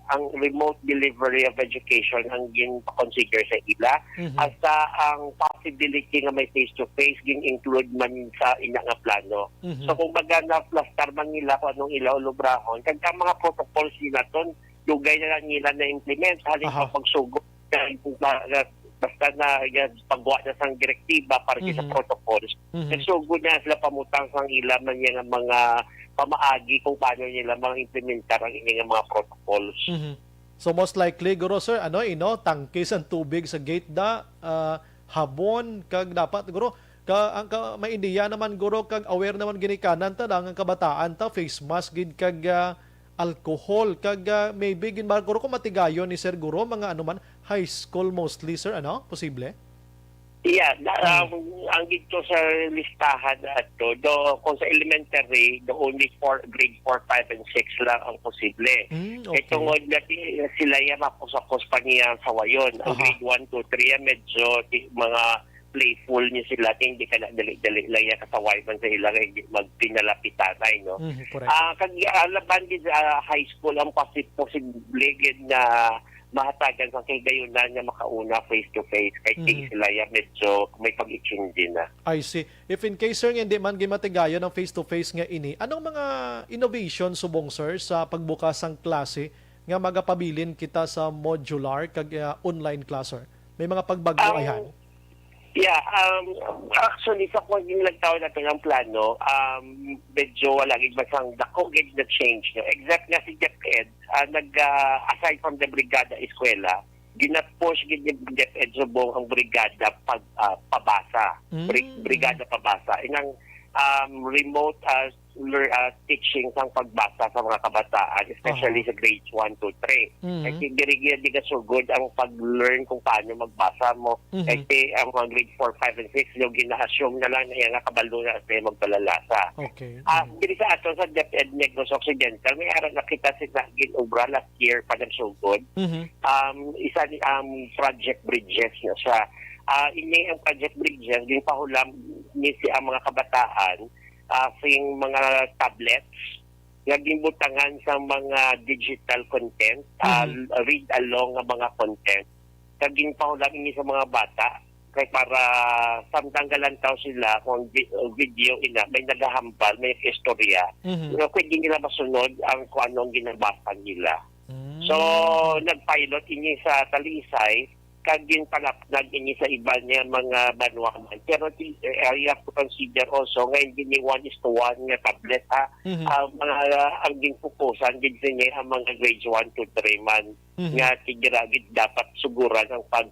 ang remote delivery of education ang gin-consider sa ila. Mhm. Hasta ang possibility nga may face-to-face, gin-include man sa ina nga plano. Mhm. So, kumbaga, na-fluster man nila kung anong ila ulubrahon. Kag ang mga protocols nila ton, dugay na lang nila na-implement. Halin Aha. pa pagsugo, na, na, basta na, na pagwa na sang direktiba para sa Mhm. protocols. Mhm. Nagsugo na sila pamutang sang ila man yang mga pamaagi kung paano nila ma-implementar ang ining mga protocols. Mhm. So, most likely, guro, sir, ano, ino, tangke sang tubig sa gate da, ah, habon, kag dapat, guro, ka, ang ka, may ideya naman, guro, kag aware naman ginikanan ta lang ang kabataan ta, face mask gid kag, ah, alcohol, kag, ah, maybe gin, guro, kung matigayon ni sir, guro, mga ano man, high school mostly, sir, ano? Posible? Yeah, na, Hmm. um, ang dito sa listahan na ato, do, kung sa elementary, the only four, grade four, five, and six lang ang posible. Hmm, Kay okay. tungod na ti-, sila yan, mapusakos pa niya sa wayon. Ang Aha. grade one, two, three, yan, medyo ti-, mga playful niya sila. Ti-, hindi ka na dali-dali lang yan kasaway man sa ilang hindi magpinalapitanay, no? Mhm, correct. Ah, kag, ah, laban din sa high school, ang posi-, posible gid na mahatagan sa kahigayunan nga makauna face-to-face, kay Mhm. sila ya medyo may pag-itsundi na. I see. If in case, sir, nga hindi man ginmatigayon ang face-to-face nga ini, anong mga innovation subong, sir, sa pagbukas sang klase nga magapabilin kita sa modular kag, ah, online class, sir? May mga pagbago, Ang ayhan? Yeah, um, actually, sa kung ginlagtaw natin ang plano, um, medyo wala gid masang dako gid na change, no? Except nga si DepEd, ah, nag, ah, aside from the Brigada Eskwela, gina-push gid ni DepEd subong ang Brigada pag, ah, Pabasa. Bri-, Mm. Brigada Pabasa. Inang um, remote, ah, lear-, ah, teaching sang pagbasa sa mga kabataan, especially Aha. sa grades one to three. Mhm. Kay diri gyud di kasugod ang pag-learn kung paano magbasa mo. Mhm. Kay ang mga grade four, five, and six, yung gina-assume na lang na iya nga kabalo na sila magpalalasa. Okay. Ah, Mhm. diri sa ato sa DepEd Negros Occidental, may ara na kita sila gin-obra last year pa nagsugod. Mhm. Um, isa ni, um, Project Bridges na siya. Ah, ini ang Project Bridges, ginpahulam ni si ang mga kabataan, ah, sing mga tablets nga ginbutangan sa mga digital content, ah, Mhm. read along nga mga content. Kag ginpahulam ini sa mga bata kay para samtang galantaw sila kung vi-, video ina, may nagahambal, may istorya, Mhm. nga pwede nila masunod ang kung ano ang ginabasa nila. Mm. So, nag-pilot ini sa Talisay, kag ginpanapnag ini sa iban nga mga banwa man. Pero ti-, eh, you have to consider also nga hindi ni one is to one nga tablet, ha. Mhm. Ang mga, ang ginfokusan gid sini ang mga grades one to three man Mhm. nga tigiragid dapat suguran ang pag,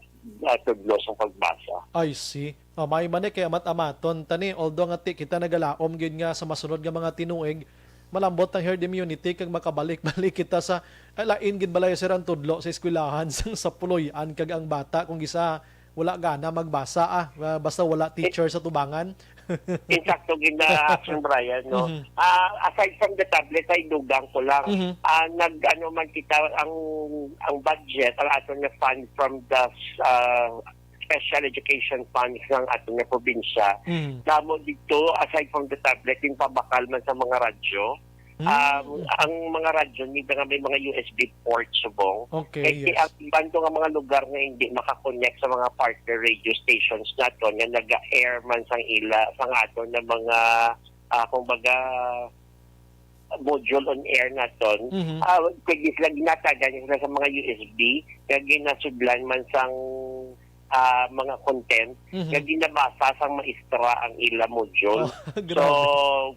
ah, tudlo sa pagbasa. I see. Oh, may man ni kay amat-amaton tani, although nga ti kita nagalaom gyud nga sa masunod nga mga tinuig, malambot ang herd immunity kag makabalik-balik kita sa, ay, lain gid balay, sir, ang tudlo sa eskwelahan sang sa puloy-an kag ang bata kung gisa wala gana magbasa, ah, ah, basta wala teacher sa tubangan. Insakto gid na action, Brian, no? Mhm. Ah, aside from the tablet, ay dugang ko lang. Mhm. Ah, nag-ano man kita, ang, ang budget, ang aton nga fund from the, ah, special education funds ng aton nga probinsya. Mhm. Damo dito, aside from the tablet, yung pabakal man sa mga radyo. Mm. Um, ang mga radyo nila nga may mga U S B port subong. Okay, kay yes. Ang iban to nga mga lugar nga hindi makakonect sa mga partner radio stations naton nga naga-air man sang ila, sang aton na mga, ah, kumbaga, module on air naton, Mhm. ah, pwede sila ginatagan sila sa mga U S B nga ginasudlan man sang ah, mga content Mhm. nga ginabasa sang maestra ang ila module. Oh, grabe. So,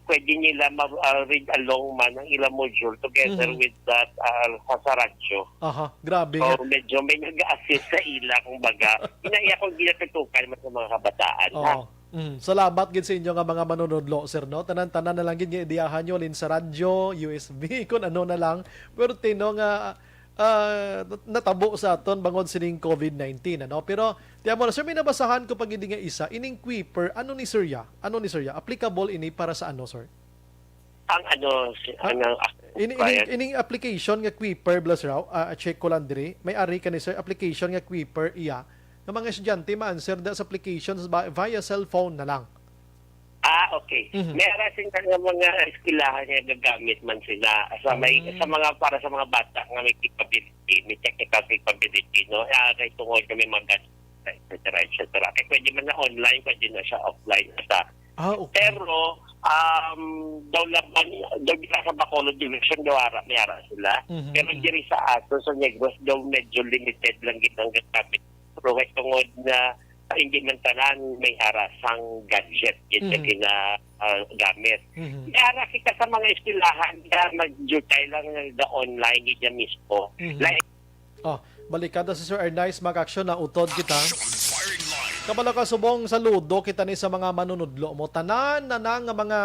pwede nila ma-, ah, read along man ang ila module together Mhm. with that, ah, sa, sa radyo. Aha, grabe So, nga. medyo may nag-assist sa ila, kumbaga. Inaiya kung ginatutukan man sa mga kabataan, ha? Oo. Mm. Salamat gid sa inyo nga mga manunudlo, sir, no? Tanan-tanan na lang gid nga ideyahan nyo, halin sa radyo, U S B, kung ano na lang. Pero tino nga, ah, nat-, natabo sa aton bangod sining COVID nineteen, ano? Pero, tiyan mo na, sir, may nabasahan ko pa gid nga isa, ining Kwiper, ano ni sir ya? Ano ni sir ya? Applicable ini para sa ano, sir? Ang ano, si, Ah, ano, ah, ini, ini, Brian? Ining application nga Kwiper, Blas Rao, ah, check ko lang diri. May ari ka ni sir, application nga Kwiper, iya. Nga mga estudyante, ma-answer da sa applications ba, via cellphone na lang. Ah, okay. Mhm. May ara sila nga mga eskwelahan nga gagamit man sila sa may, Mm. sa mga, para sa mga bata nga may capability, may technical capability, no? Ah, kay tungod nga may mga gadget, et cetera, et cetera. Kay pwede man na online, pwede na siya offline na sa. Ah, okay. Pero, um, daw laban, daw dira sa Bacolod Division, daw ara, may ara sila. Mhm, Pero mhm. diri sa ato, sa Negros, daw medyo limited lang gid ang gagamit. Pero kay tungod na hindi man tanan may ara sang gadget gid sa Mhm. gina, ah, gamit. Mhm. May ara kita sa mga eskwelahan nga nagdiutay lang nga online gid niya mismo. Mhm. Like, Oh, balikan ta si Sir Arnice, mag-aksyon na utod kita. Action Firing Line. Kabalo ka, subong saludo kita ni sa mga manunudlo mo. Tanan na na nga mga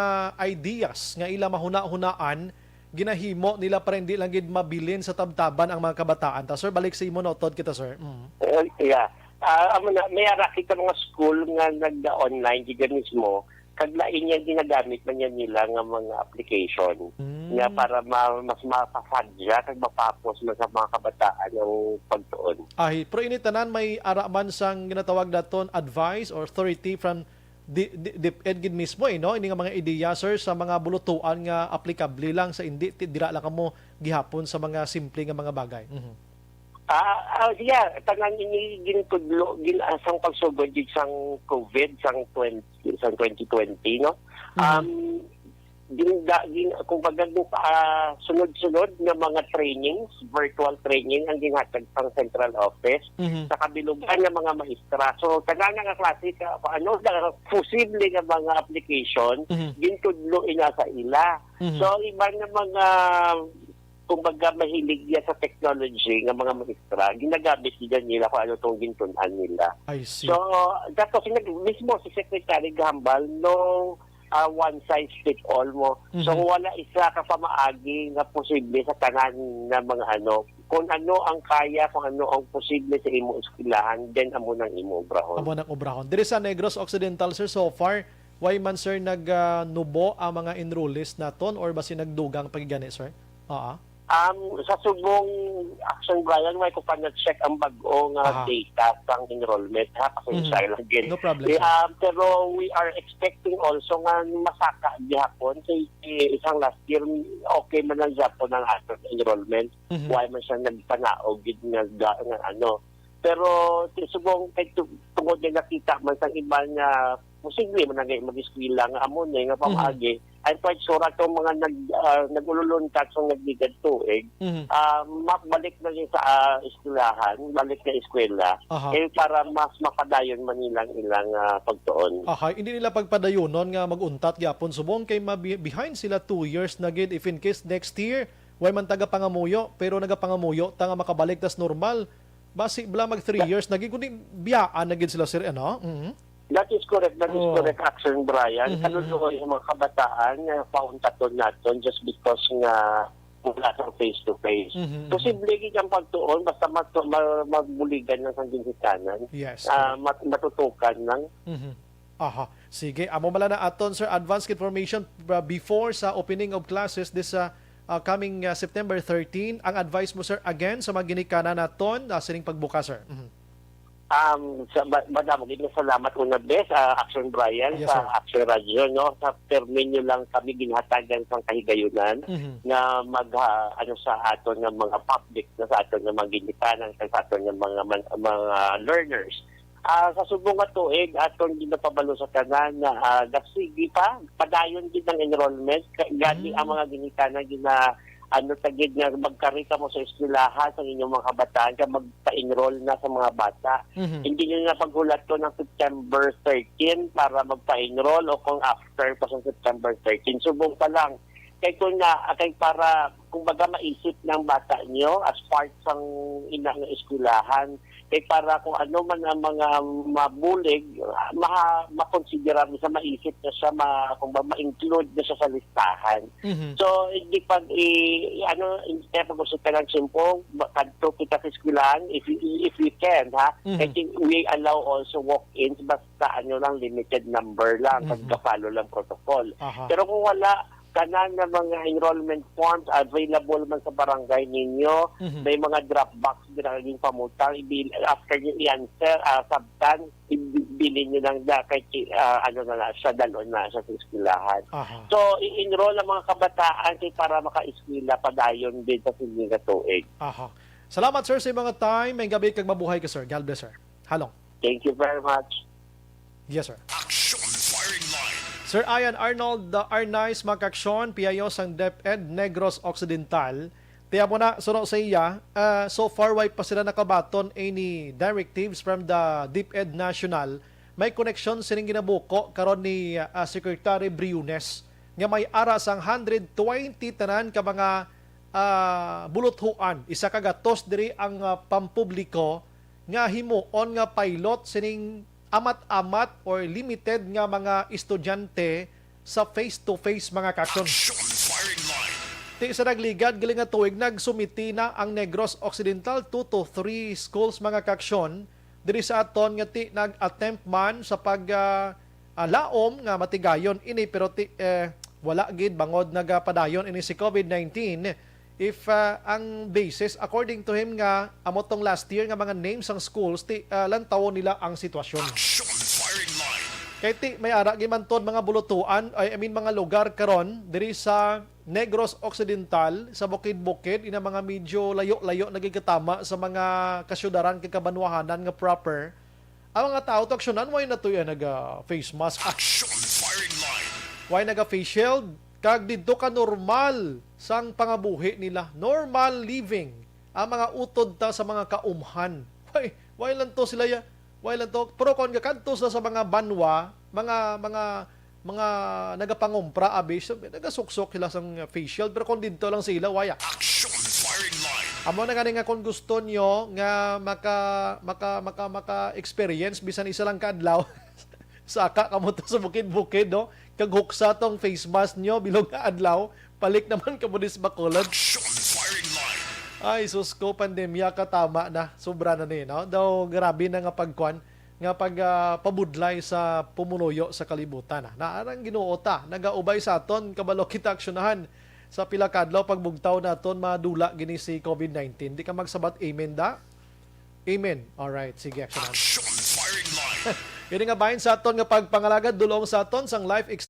ideas nga ila mahuna-hunaan, ginahimo nila para hindi lang gid mabilin sa tabtaban ang mga kabataan. Ta, sir, balik sa imo na utod kita, sir. Mm. Eh, yeah. Ah, amo na, may ara kita mga school nga nagda-online gid mismo, kag lain nga ginagamit man yan nila nga mga application Mm. nga para ma-, mas mapasadya kag mapapos man sa mga kabataan ang pagtuon. Ahi, pero ini tanan may ara man sang ginatawag naton advice or authority from di, di, DepEd gid mismo, eh, no? Ini nga mga ideya, sir, sa mga bulutuan nga aplikable lang sa indi, ti-, dira lang kamo gihapon sa mga simple nga mga bagay. Mhm. Ah, ah, yeah, tanan ini gintudlo, gin-, ah, sang pagsugod gid sang COVID, sang twenty, sang twenty twenty, no? Mhm. Um, gin-, da-, gin-, kumbaga, ah, sunod-sunod nga mga trainings, virtual training ang ginhatag sang central office Mhm. sa kabilugan nga mga maestra. So, tanan nga klase ka, ano, na posible nga mga application, Mhm. gintudlo ina sa ila. Mhm. So, ang iban nga mga, kumbaga, mahilig niya sa technology nga mga maestra, ginagamit nila nila kung ano tong gintun-an nila. I see. So, dapat si nag-, mismo si Secretary Gahambal, no, ah, one size fit all mo. So, Mhm. wala isa ka pamaagi nga posible sa tanan nga mga ano. Kung ano ang kaya, kung ano ang posible sa imo eskwelahan, then amo nang imo obrahon. Amo nang obrahon. Diri sa Negros Occidental, sir, so far, way man, sir, nag, ah, nubo ang mga enrollees naton or basi nagdugang pa gani, sir? Oo. Um, sa subong, Action Brian, way ko pa na-check ang bag-o nga Aha. data sang enrollment, ha? Pasensya Mhm. lang gid. No problem, Eh, sir. um, pero we are expecting also nga masaka gihapon kay, eh, isang last year, okay man lang gihapon ang aton enrollment. Mhm. Why man siya nagpanaog gid nga, ga-, nga ano. Pero ti-, subong kay tu-, tungod nga nakita man sang iban nga posible man na mag-eskwela nga amo ni nga Mhm. pamaagi, I'm quite sure atong mga nag-, ah, nag-ululuntat sa nagligad tuig, Mhm. ah, mabalik na yun sa, ah, eskwelahan, balik na eskwela, Aha. eh, para mas mapadayon man nilang ilang, ah, pagtuon. Aha, hindi nila pagpadayonon nga mag-untat gyapon subong kay mabi-, behind sila two years na gid. If in case next year, way man taga pangamuyo, pero nagapangamuyo ta nga makabalik tas normal, basi bala mag three That years na gid, kundi biyaan na gid sila, sir, ano? Mhm. That is correct. That is Oh. correct, Action Brian. Mhm, Kaluloy mhm. ang mga kabataan nga pauntaton naton just because nga wala sa face-to-face. Mhm, mhm. Posible gid ang pagtuon basta mat-, ma-, magbuligan lang sa ginikanan. Yes, Ah, correct. mat-, matutukan lang. Mhm. Aha. Sige, amo man lang na aton, sir, advance information, uh, before sa opening of classes this, uh, uh, coming, uh, September thirteen. Ang advice mo, sir, again, sa mga ginikanan naton, uh, sining pagbuka, sir? Mhm. Um, sa, ma-, madamo gid nga salamat una, bes, ah, Action Brian, Yes, sa sir. Action Radio, no? Sa permi nyo lang kami ginhatagan sang kahigayunan Mhm. nga mag, ah, ano, sa aton nga mga public, no? Sa aton nga mga ginikanan, sa aton nga mga man-, mga learners. Ah, sa subong nga tuig, aton ginapabalo sa tanan na, ah, nagsige pa, padayon gid ang enrollment. Ka-, gani Mm. ang mga ginikanan gina-, ano ta gid nga magkari kamo sa eskwelahan sa inyong mga kabataan ka magpa-enroll na sa mga bata. Mhm. Hindi nyo na paghulaton ang September thirteen para magpa-enroll o kung after pa sa September thirteen. Subong pa lang. Kay kung na, kay para, kumbaga, maisip ng bata nyo as part sang ina nga eskwelahan, kay para kung ano man ang mga mabulig, maha-, makonsidera, sa maisip na siya, ma-, kung ba, ma-include na siya sa listahan. Mhm. So, hindi pag i-, i-, ano, hindi tayo pag-usap ka ng simpong, ma-, kadto kita sa eskwelahan, if, if we can, ha? Mhm. I think we allow also walk-ins, basta ano lang, limited number lang, Mhm. pagka-follow lang protocol. Aha. Pero kung wala, tanan nga mga enrollment forms available man sa barangay ninyo. Mhm. May mga drop box dira nga ginpamutang. Ibil-, after nyo i-answer, ah, sabtan, ibi-, bilin nyo lang na kay ki-, ah, ano na na siya, dalon na siya sa eskwelahan. Aha. So, i-enroll ang mga kabataan kay para maka-eskwela padayon din sa sini nga tuig. Aha. Salamat, sir, sa mga time. May gabi kag mabuhay ka, sir. God bless, sir. Halong. Thank you very much. Yes, sir. Action Firing Line. Sir Ian Arnold, uh, Arnaiz, mga kaaksyon, P I O sang DepEd Negros Occidental. Tiya mo na, suno sa iya, uh, so far, way pa sila nakabaton any directives from the DepEd National. May koneksyon sining ginabuko karon ni, uh, Secretary Briones nga may ara sang hundred twenty tanan ka mga, uh, buluthuan. Isa ka gatos diri ang, uh, pampubliko nga himuon nga pilot sining amat-amat or limited nga mga estudyante sa face-to-face, mga kaaksyon. Action Firing Line. Ti sa nagligad gali nga tuig, nagsumiti na ang Negros Occidental, two to three schools, mga kaaksyon, diri sa aton nga ti nag-attempt man sa pag, ah, ah, laom nga matigayon ini, pero ti, eh, wala gid bangod nagapadayon ini si COVID nineteen. If, ah, ang basis, according to him nga, amo tong last year nga mga names sang schools, ti, ah, lantawon nila ang sitwasyon. Action Firing Line. Kay ti, may ara gid man tod mga bulutuan, ay, I mean, mga lugar karon diri sa Negros Occidental, sa bukid-bukid, ina mga medyo layo-layo nagigitama sa mga kasyudaran kay kabanwahanan nga proper. Ang mga tao, to aksyonan, why na to yan nag, ah, face mask? Action Firing Line. Why naga face shield? Kag didto ka normal sang pangabuhi nila. Normal living. Ang mga utod ta sa mga kaumhan. Why, why lang to sila ya? Why lang to? Pero kung gakadto sila sa mga banwa, mga, mga, mga nagapangumpra, abi, so, nagasuksok sila sang face shield. Pero kung didto lang sila, why, ah? Action Firing Line. Amo na gani nga kung gusto nyo nga maka, maka, maka, maka-experience bisan isa lang ka adlaw, saka kamo to sa bukid-bukid, no? Kag huksa tong face mask nyo, bilog nga adlaw, balik naman kamo diri sa Bacolod. Action firing line. Ay, sus ko, pandemya, katama na. Sobra na ni, no? Daw grabe na nga pagkuan, nga pag, ah, pabudlay sa pumunuyo sa kalibutan, ah. Naa rang Ginoo ta, nagaubay sa aton, kabalo kita aksyonahan sa pila ka adlaw pagbugtaw naton madula gini si covid nineteen. Di ka magsabat amen, da? Amen. Alright, sige, aksyonahan. Action firing line. Ini nga bahin sa aton nga pagpangalagad, dulong sa aton sang life ex-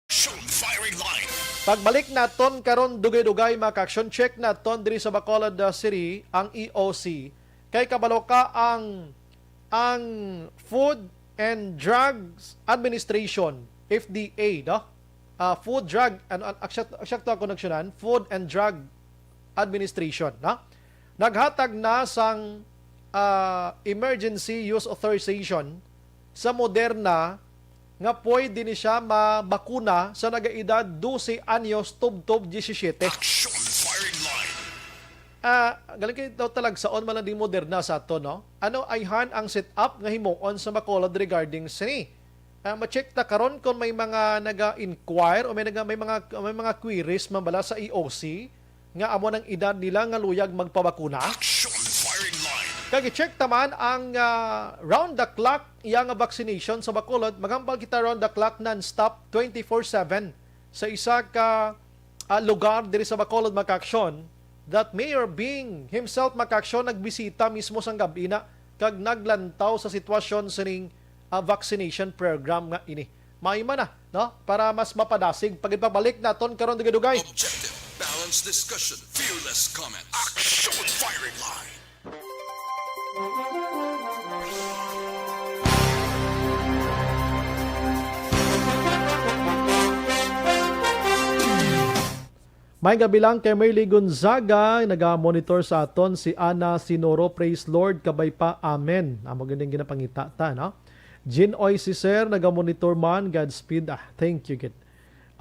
Shoot firing line. Pagbalik naton karon, dugay-dugay, mga ka-action, check naton diri sa Bacolod, uh, City ang E O C. Kay kabalo ka, ang, ang Food and Drugs Administration, F D A, no? Ah, Food Drug, ano, an-, aksyak-, aksakto ang koneksyonan, Food and Drug Administration, no? Naghatag na sang, ah, emergency use authorization sa Moderna nga pwede ni siya mabakuna sa nagaedad dose anyos tubtob diyesisiyete. Action firing line. Ah, galing kay daw talagsaon man lang di Moderna sa ato, no? Ano ayhan ang setup nga himuon sa Bacolod regarding sini? Ah, ma-check ta karon kung may mga naga-inquire o may naga-, may mga, may mga queries man bala sa E O C nga amo nang edad nila nga luyag magpabakuna. Action firing line. Kag i-check ta man ang, ah, round the clock iya nga vaccination sa Bacolod. Maghambal kita round the clock, non-stop, twenty-four seven sa isa ka, ah, lugar diri sa Bacolod, mga ka-action, that Mayor Bing himself, mga ka-action, nagbisita mismo sang gab-i na kag naglantaw sa sitwasyon sining, ah, vaccination program nga ini. May man na, no? Para mas mapadasig, pagpabalik naton karon dugay-dugay. Objective, balanced discussion, fearless comments. Action firing line. May gabi lang kay Merly Gonzaga, naga-monitor sa aton si Ana Sinoro. Praise Lord, kabay pa. Amen. Amo ganing ginapangita ta, no? Jean Oy, si Sir, naga-monitor man. Godspeed. Ah, thank you, gid.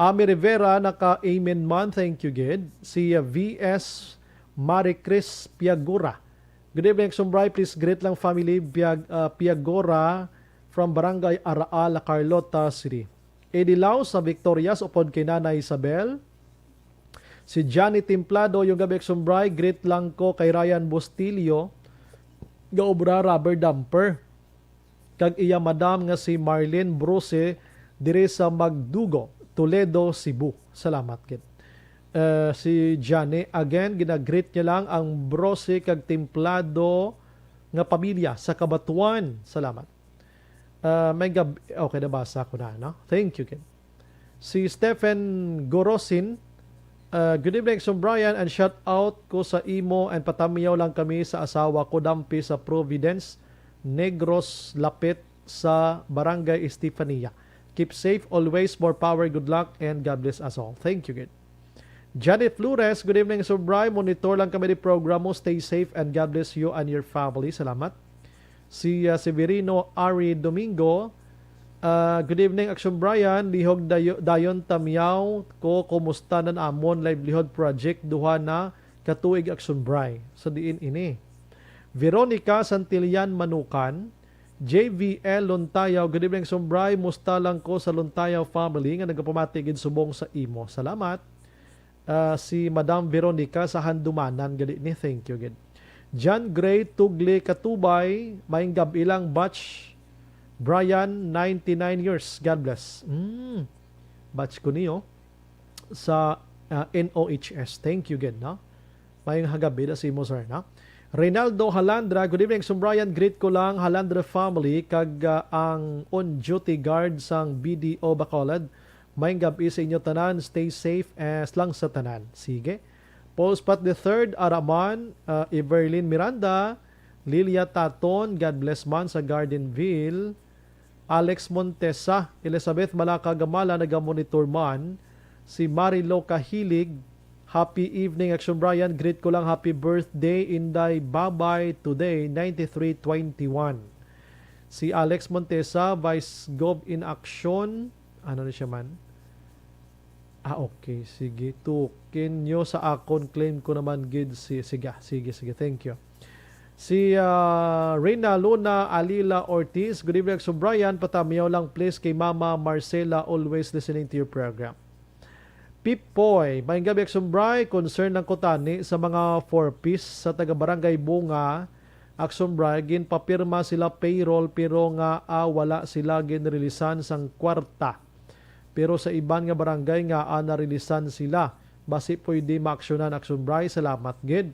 Ami Rivera, naka-amen man. Thank you, gid. Si, uh, V S Maricris Piagura. Good evening, Sumbray. Please greet lang family Piag-, uh, Piagura from Barangay Araal, Carlota City. Edilaw sa Victorias upod kay Nanay Isabel. Si Johnny Templado, yung gabi, Sumbray. Greet lang ko kay Ryan Bustillo, gaobra rubber dumper, kag iya madam nga si Marlene Brose diri sa Magdugo, Toledo, Cebu. Salamat gid. Eh, si Johnny, again, ginagreet niya lang ang Brose kag Templado nga pamilya sa Cabatuan. Salamat. Ah, may gab-, okay, nabasa ko na, no? Thank you, Ken. Si Stephen Gorosin, ah, "Good evening, Sir Brian, and shout out ko sa imo and patamyaw lang kami sa asawa ko, Dampi, sa Providence, Negros, Lapit sa Barangay Estefania. Keep safe always, more power, good luck, and God bless us all." Thank you, good. Janet Flores, "Good evening, Sir Brian. Monitor lang kami di program mo. Stay safe and God bless you and your family." Salamat. Si, ah, Severino Ari Domingo, ah, "Good evening, Action Brian. Lihog dayo-, dayon tamyaw ko kumusta nan amon livelihood project duha na ka tuig, Action Bri." Sa diin ini? Veronica Santillan Manukan, J V L Lontayaw, "Good evening, Action Bri. Musta lang ko sa Lontayaw family nga nagapamati gid subong sa imo." Salamat. Ah, si Madam Veronica sa Handumanan gali ni. Thank you gid. John Gray Tugle Katubay, "Maayong gab-i lang, batch Brian, ninety-nine years. God bless." Mm. Batch ko niyo sa, ah, N O H S. Thank you gid, no? Maayong hagab-i da sa imo, sir, no? Reynaldo Halandra, good evening, Sumbrayan. Greet ko lang Halandra family kag, ah, ang on-duty guard sang B D O Bacolod. Maayong gab-i sa inyo tanan. Stay safe as lang sa tanan. Sige. Paul Spat the third, Araman, ah, Everlyn Miranda, Lilia Taton, God bless man sa Gardenville. Alex Montesa, Elizabeth Malaka Gamala, nagamonitor man. Si Marilo Kahilig, happy evening, Action Brian. Greet ko lang, happy birthday, Inday Babay, today, ninety-three twenty-one. Si Alex Montesa, Vice Gov in Action. Ano ni siya man? Ah, okay. Sige. Tukin nyo sa akon. Claim ko naman gid si, sige, ah, sige, sige. Thank you. Si, ah, Reyna Luna Alila Ortiz, good evening, Action Brian. Patamiyaw lang, please, kay Mama Marcela, always listening to your program. Pipoy, maayong gabi, Action Bri. Concern lang ko tani sa mga four Ps sa taga Barangay Bunga. Action Bri, ginpapirma sila payroll, pero nga, ah, wala sila ginrilisan sang kwarta. Pero sa iban nga barangay nga, ah, narilisan sila. Basi pwede maaksyonan, Action Bri. Salamat gid.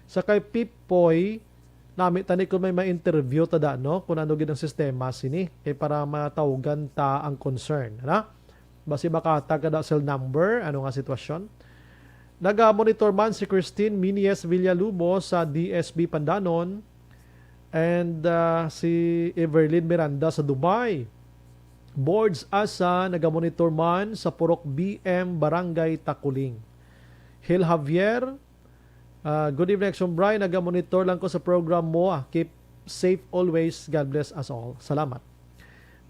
Sa kay Pipoy, nami tani kung may ma-interview ta da, no? Kung ano gid ang sistema sini. Kay para matawgan ta ang concern, na? Basi makahatag ka da cell number, ano nga sitwasyon? Naga-monitor man si Christine Minies Villalubos sa D S B Pandanon and, ah, si Everlyn Miranda sa Dubai. Boards Asa naga-monitor man sa Purok B M, Barangay Takuling. Hil Javier, ah, good evening, Action Bri. Naga-monitor lang ko sa program mo. Ah, keep safe always. God bless us all. Salamat.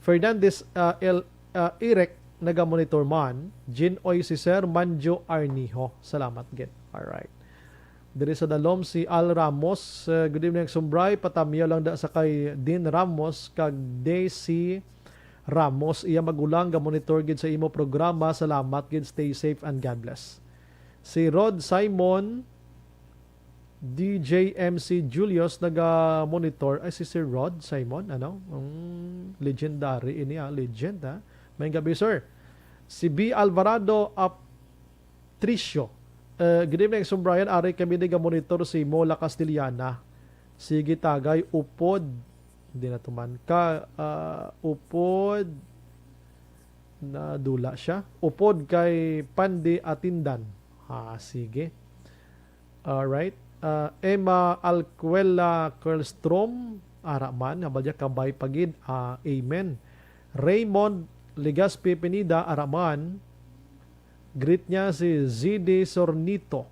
Fernandez, ah, L, ah, Irek, naga-monitor man. Jean Oy, si Sir Manjo Arnijo. Salamat gid. Alright. Diri sa dalom si Al Ramos. Uh, good evening, Action Bri. Patamiyaw lang da sa kay Dean Ramos kag Daisy Ramos. Iya magulang ga-monitor gid sa imo programa. Salamat gid. Stay safe and God bless. Si Rod Simon, D J M C Julius, naga-monitor. Ay, si Sir Rod Simon, ano? Ang legendary ini, ah. Legend, ah. Maayong gabi, sir. Si B Alvarado Ap-, Tricio. Eh, good evening, Sir Brian. Ari kami naga-monitor sa imo, La Castellana. Sige, tagay, upod. Hindi na tuman. Ka, ah, upod. Nadula siya. Upod kay Pandi Atindan. Ah, sige. Alright. Ah, Emma Alcuela Kerlstrom. Ara man, hambal niya, kabay pa gid. Ah, amen. Raymond Legaspi Pineda, ara man. Greet niya si Z D Sornito.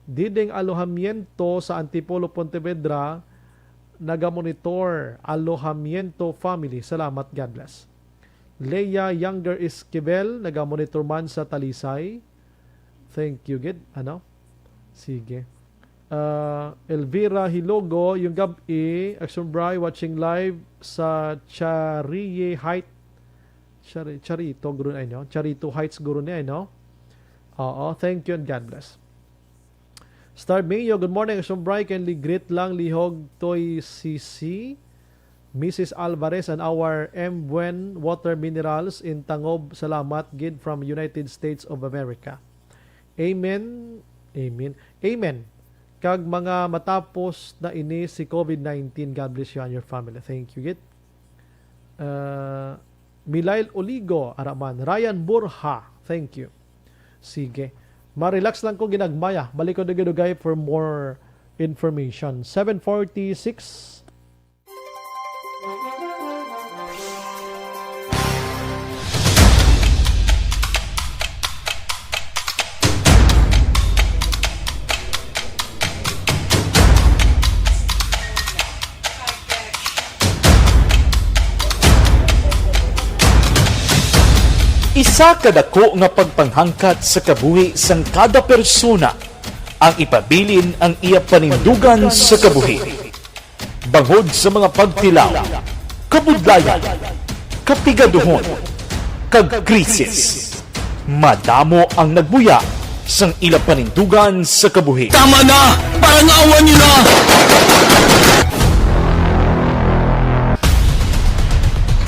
Diding Alojamiento sa Antipolo, Pontevedra, nagamonitor. Alojamiento family. Salamat, God bless. Leia Younger Esquivel, nagamonitor man sa Talisay. Thank you, gid. Ano? Sige. Ah, Elvira Hilogo, yung gab-i, Action Bri, watching live sa Charie Height. Chari-, Charito, guro na, no? Charito Heights, guro niya, no? Oo, thank you and God bless. Star Mayo, good morning, Action Bri. Kindly greet lang, Lihog Toy C C, Missus Alvarez, and our M Buen Water Minerals in Tangob. Salamat gid from United States of America. Amen. Amen. Amen. Kag mga matapos na ini si covid nineteen, God bless you and your family. Thank you, gid. Uh, Milail Oligo, ara man. Ryan Borja, thank you. Sige. Ma-relax lang ko ginagmaya. Balik ko dugay-dugay for more information. Seven forty-six. Isa ka dako nga pagpanghangkat sa kabuhi sang kada persona ang ipabilin ang iya panindugan sa kabuhi. Bangod sa mga pagtilaw, kabudlayan, kapigaduhon, kag krisis, madamo ang nagbuya sang ila panindugan sa kabuhi. Tama na! Parangawan niyo na!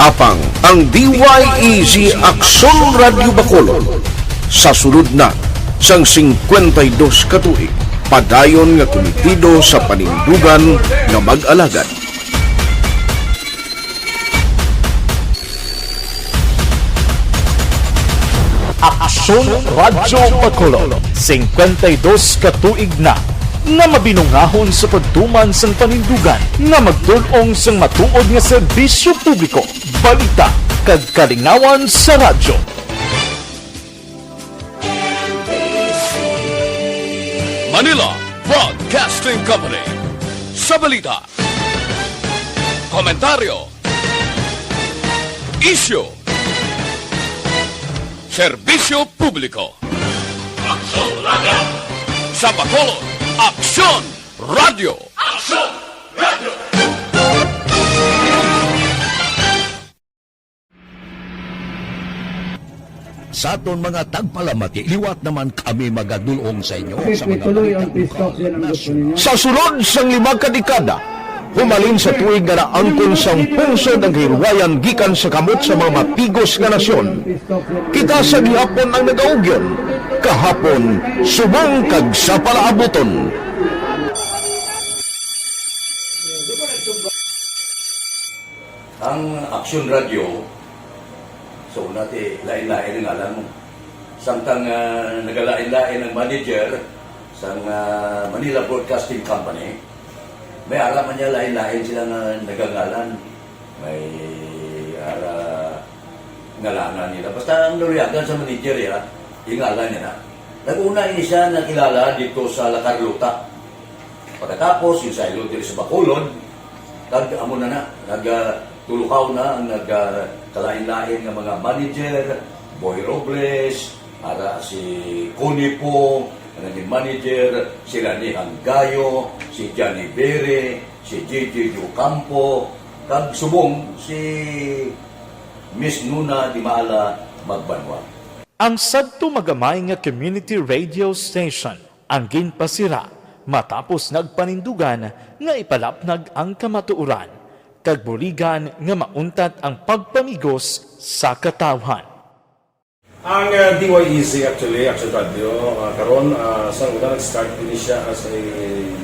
Apang ang D Y E G Aksyon Radyo Bacolod sa sulod na sang singkwenta y dos ka tuig, Padayon nga komitido sa panindugan nga mag-alagad. Aksyon Radyo Bacolod, singkwenta y dos ka tuig na nga mabinungahon sa pagtuman sang panindugan nga magdul-ong sang matuod nga serbisyo publiko, balita, kag kalingawan sa radyo. Manila Broadcasting Company. Sa balita, komentaryo, isyu, serbisyo publiko. Aksyon Radyo. Sa Bacolod, Aksyon Radyo. Aksyon Radyo. Sa aton mga tagpalamati, liwat naman kami magadul-ong sa inyo sa mga balita lokal, nasyonal. Sa sulod sang lima ka dekada, humalin sa tuig nga naangkon sang pungsod ang kahilwayan gikan sa kamot sa mga matigos nga nasyon, kita sa gihapon ang nagaugyon, kahapon, subong kag sa palaabuton. Ang Aksyon Radyo, so, nati, lain-lain ang ngalan mo. Samtang, ah, nagalain-lain ang manager sang, ah, Manila Broadcasting Company, may ara man niya lain-lain sila nga nagangalan. May ara ngalanan nila. Basta ang naluyagan sa manager, ya, yung ngalan niya na. Nag-una ini siya nakilala dito sa La Carlota. Pagkatapos, yung saylo diri sa Bacolod, kag amo na na, nag, ah, tulukaw na ang nag, ah, kalain-lain nga mga manager, Boy Robles, ara si Connie po, ang naging manager, si Rani Hanggayo, si Johnny Bere, si J J Ocampo, kag subong si Miss Nuna Dimala Magbanwa. Ang sadto magamay nga community radio station ang ginpasira matapos nagpanindugan nga ipalapnag ang kamatuoran kag buligan nga mauntat ang pagpamigos sa katawhan. Ang, ah, D Y E Z actually, Action Radio, ah, karon, ah, sa una nag-start din siya as a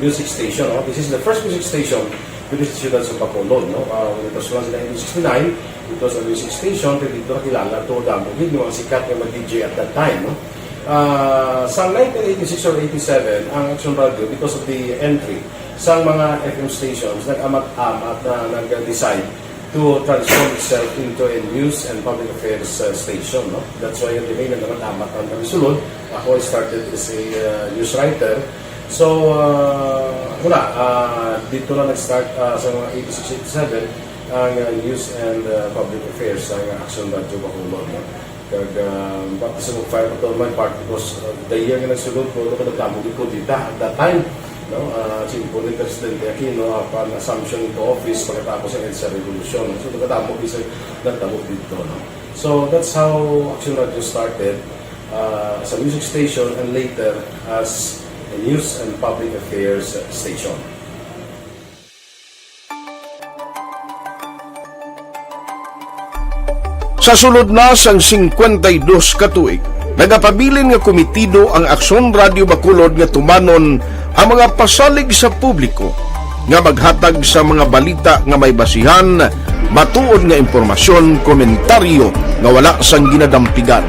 music station, no? This is the first music station dito sa siyudad sa Bacolod, no? Ah, when it was launched in nineteen sixty-nine, it was a music station, pero dito nakilala to, damo gid yung mga sikat nga mga D J at that time, no? Ah, sa nineteen eighty-six or eighty-seven, ang Action Radio, because of the entry sa mga F M stations, nag-amat-amat na nag-decide to transform itself into a news and public affairs, uh, station, no? That's why the name nag-amat-amat ang nagsulod. Ako, I started as a, uh, news writer. So, uh, wala, uh, dito na nag-start, uh, sa mga eighty-six, eighty-seven, ang, uh, news and, uh, public affairs, ang Action Radio Bacolod, no? Kag, ah, baptism of fire pa to, my part, because, ah, the year nga nagsulod ko, ano ko nagdamo gid ko dita at that time, no? Ah, simple ni Presidente Aquino, ah, pan assumption into office pagkatapos ng EDSA Revolution, no? So, nagdamo gid sa, nagdamo dito, no? So, that's how Action Radio started, ah, as a music station and later as a news and public affairs station. Sa sulod na sang singkwenta y dos ka tuig, nagapabilin nga komitido ang Aksyon Radio Bacolod nga tumanon ang mga pasalig sa publiko nga maghatag sa mga balita nga may basihan, matuod nga impormasyon, komentaryo nga wala sang ginadampigan,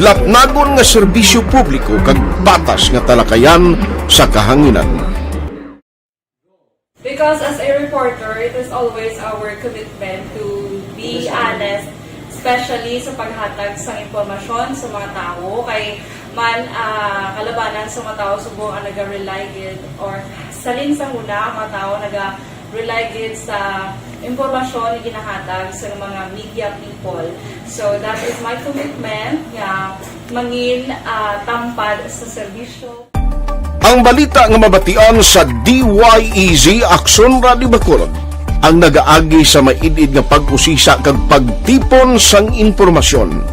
lapnagon nga serbisyo publiko kag patas nga talakayan sa kahanginan. Because as a reporter, it is always our commitment to be honest, especially sa paghatag sa impormasyon sa mga tawo. Kay man, ah, kalabanan sa mga tawo subong ang naga-rely gid, or salin sa huna ang mga tawo naga-rely gid sa impormasyon nga ginahatag sa mga media people. So that is my commitment nga mangin, ah, tampad sa serbisyo. Ang balita nga mabatian sa D Y E Z Aksyon Radio Bacolod ang nagaagi sa maid-id nga pag-usisa kag pagtipon sang impormasyon,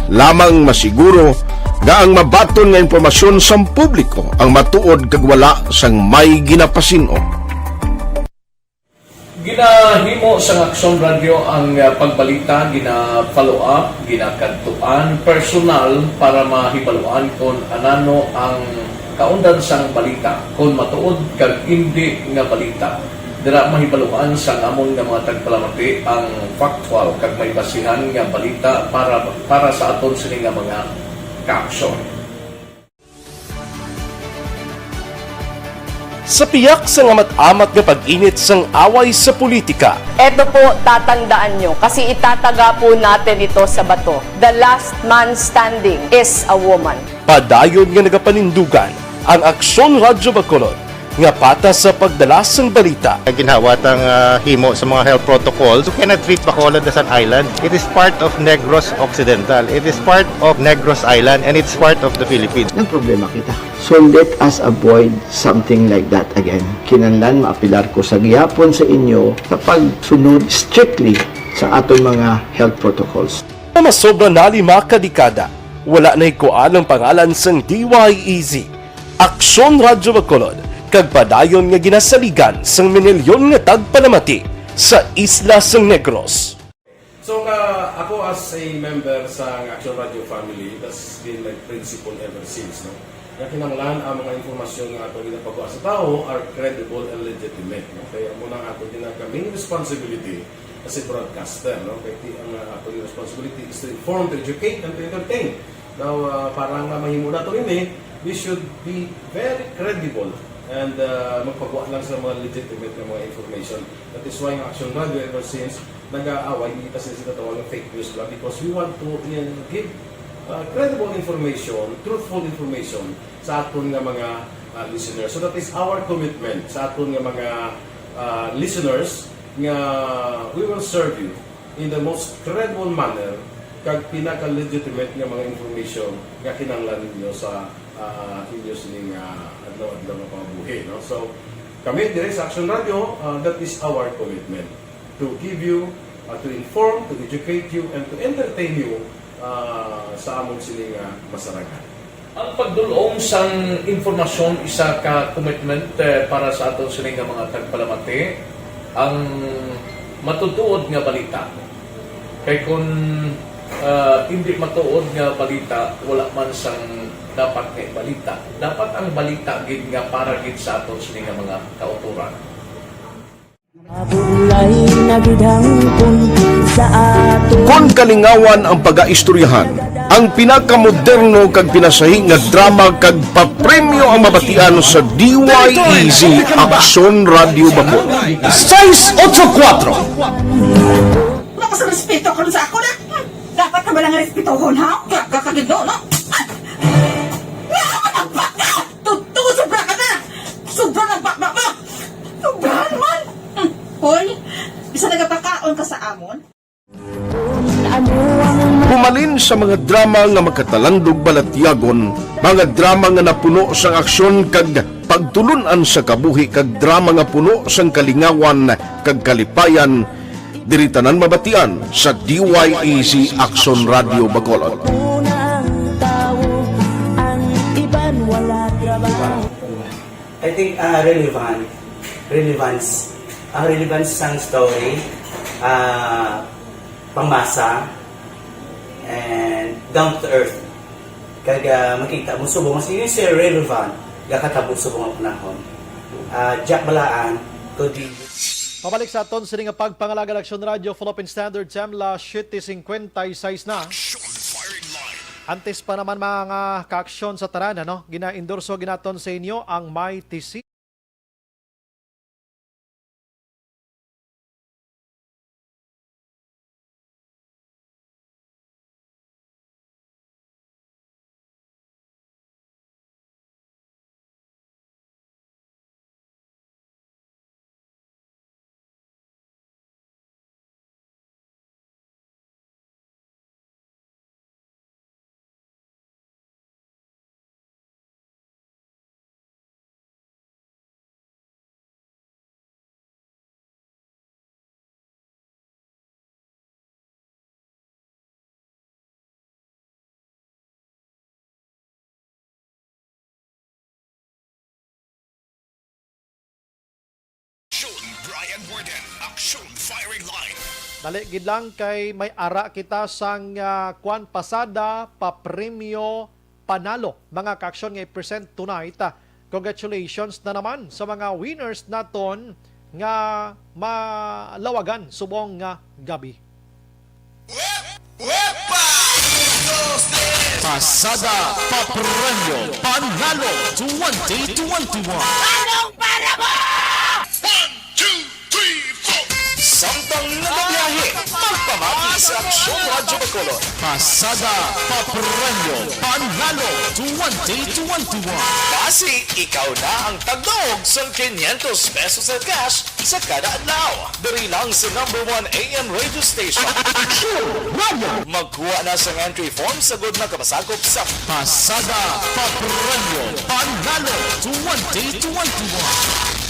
lamang masiguro nga ang mabaton nga impormasyon sang publiko ang matuod kag wala sang may ginapasin-o. Ginahimo sang Aksyon Radio ang, ah, pagbalita, gina-follow up, ginakadtuan personal para mahibaluan kon anano ang Kaundan sang balita, kon matuod kag indi nga balita, dira mahibaluan sang amon nga mga tagpalamati ang factual kag may basihan nga balita para, para sa aton sini nga mga kaaksyon. Sa piyak sang amat-amat nga pag-init sang away sa politika, Eto po, tatandaan nyo, kasi itataga po natin ito sa bato. The last man standing is a woman. Padayon nga nagapanindugan ang Aksyon Radyo Bacolod nga patas sa pagdala sang balita. Ginhawat ang, ah, himo sa mga health protocols. You cannot treat Bacolod as an island. It is part of Negros Occidental. It is part of Negros Island, and it's part of the Philippines. Nagproblema kita. So let us avoid something like that again. Kinahanglan maapilar ko sa gihapon sa inyo sa pagsunod strictly sa aton mga health protocols. Nga masobra na lima ka dekada, wala na hikuan ang pangalan sang D Y E Z, Aksyon Radyo Bacolod, kag padayon nga ginasaligan sang minilyon nga tagpalamati sa isla sang Negros. So, ka, ako as a member sa Action Radio family, that's been my principle ever since, no? Nga kinahanglan ang mga impormasyon nga ato ginapagwa sa tawo are credible and legitimate, no? Kaya mo nang ato ginagaming responsibility as a broadcaster, no? Kaya ti-, ang, uh, ato responsibility is to inform, to educate, and to entertain. Now, uh, para nga mahimo nato ini, we should be very credible and, uh, magpagwa lang sa mga legitimate nga mga information. That is why ang Action Radio ever since nag-aaway, hindi kasi sila tawag ng fake news lang because we want to, uh, give, uh, credible information, truthful information sa aton nga mga, uh, listeners. So that is our commitment sa aton nga mga, uh, listeners nga we will serve you in the most credible manner kag pinaka-legitimate nga mga information nga kinahanglan ninyo sa, uh, inyo sining, uh, adlaw-adlaw nga pangabuhi, no? So, kami dire sa Action Radio, uh, that is our commitment to give you, uh, to inform, to educate you, and to entertain you, uh, sa amon sini nga masarangan. Ang pagdul-ong sang impormasyon isa ka commitment, eh, para sa aton sini nga mga tagpalamati. Ang matutuod nga balita. Kay kun, ah, hindi matuod nga balita, wala man sang dapat nga balita. Dapat ang balita gid nga para gid sa aton sini nga mga kautoran. Mabulay na gid hangpon sa ato. Kon kalingawan ang pagaistoryahan, ang pinakamoderno kag pinasahi nga drama kag papremyo ang mabatian sa D Y E Z Aksyon Radyo Bacolod. Seis ocho kuatro. Wala ka sa respeto karon sa ako na. Hmm, dapat ka ba lang respetohon, ha? Gaga ka gid, no? Nga naman ang baka! Totoo, sobra ka na! Sobra na ang baba mo! Sobra naman! Hmm, hoy, bisa nagapakaon ka sa amon? Pumalin sa mga drama nga makatalandog balatyagon, mga drama nga napuno sang aksyon kag pagtulun-an sa kabuhi, kag drama nga puno sang kalingawan kag kalipayan, diri tanan mabatian sa D Y E Z Aksyon Radyo Bacolod. I think, ah, relevant. Relevance. Ang relevance sang story, ah, pangmasa, and down to earth. Kag, ah, makita mo subong mas yun, sir, relevant, gakatabo subong ang panahon. Ah, Jack Balaan, Cody. Pabalik sa aton sini nga pagpangalagad, Aksyon Radio, Philippine Standard Time, las siete cincuenta y seis na. Action Firing Line. Antes pa naman, mga kaaksyon, sa tanan, ano, gina-endorso ginaton sa inyo ang Mighty C. Sean Brian Warden, Action Firing Line. Dali gid lang kay may ara kita sang, ah, kwan, pasada, papremyo, panalo, mga kaaksyon, nga i-present tonight. Ah, congratulations na naman sa mga winners naton nga malawagan subong nga gabi. Pasada Papremyo Panalo twenty twenty-one. Anong para mo? One, two, three, four. Samtang nagabiyahe, magpamati sa Aksyon Radyo Bacolod. Pasada Papremyo Panalo twenty twenty-one. Basi ikaw na ang tagdaog sang quinientos pesos nga cash sa kada adlaw. Diri lang sa number one A M radio station. Aksyon Radyo! Magkuha na sang entry form sa gud na kamasakop sa Pasada Papremyo Panalo twenty twenty-one.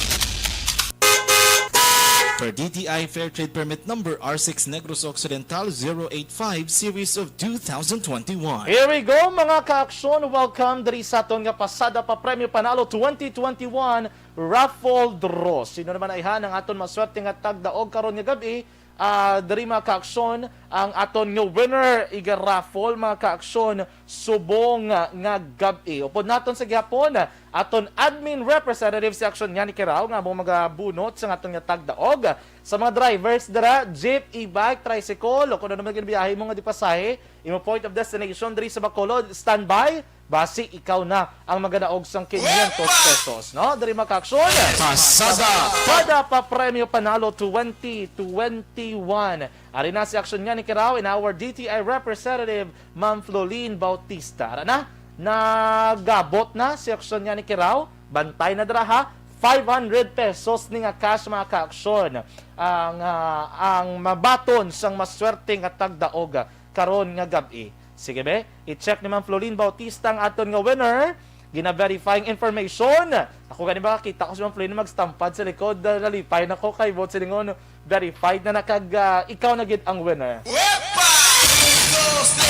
Per D T I Fair Trade Permit Number R six Negros Occidental zero eight five Series of two thousand twenty-one. Here we go, mga kaaksyon. Welcome diri sa aton nga Pasada Papremyo Panalo twenty twenty-one raffle draw. Sino naman ay han ang aton maswerte nga tagdaog karon nga gabi? Ah, diri, mga kaaksyon, ang aton nga winner iga raffle, mga kaaksyon, subong nga gabi. Upod naton sa gihapon, aton admin representative si Aksyon Nga ni Kiraw nga among magabunot sa aton nga tagdaog. Sa mga drivers dira, jeep, e-bike, tricycle, o kung ano man ginabiyahe mo nga di pasahe, imo point of destination diri sa Bacolod, standby. Basi ikaw na ang magadaog sang quinientos pesos, no? Diri, mga kaaksyon. Pasada. Pasada Papremyo Panalo twenty twenty-one. Ari na si Aksyon Nga ni Kiraw and our D T I representative, Ma'am Flolene Bautista. Ara na, nagabot na si Aksyon Nga ni Kiraw. Bantay na dira, ha. Five hundred pesos ni nga cash, mga kaaksyon, ang, ah, ang mabaton sang maswerte nga tagdaog karon nga gab-i. Sige, be, i-check ni Ma'am Flolene Bautista ang aton nga winner. Gina-verify ang information. Ako gani, makakita ko si Ma'am Flolene magstampad sa likod. Ah, nalipay na ko kay buot silingon, verified na na kag, ah, ikaw na gid ang winner. Wepa!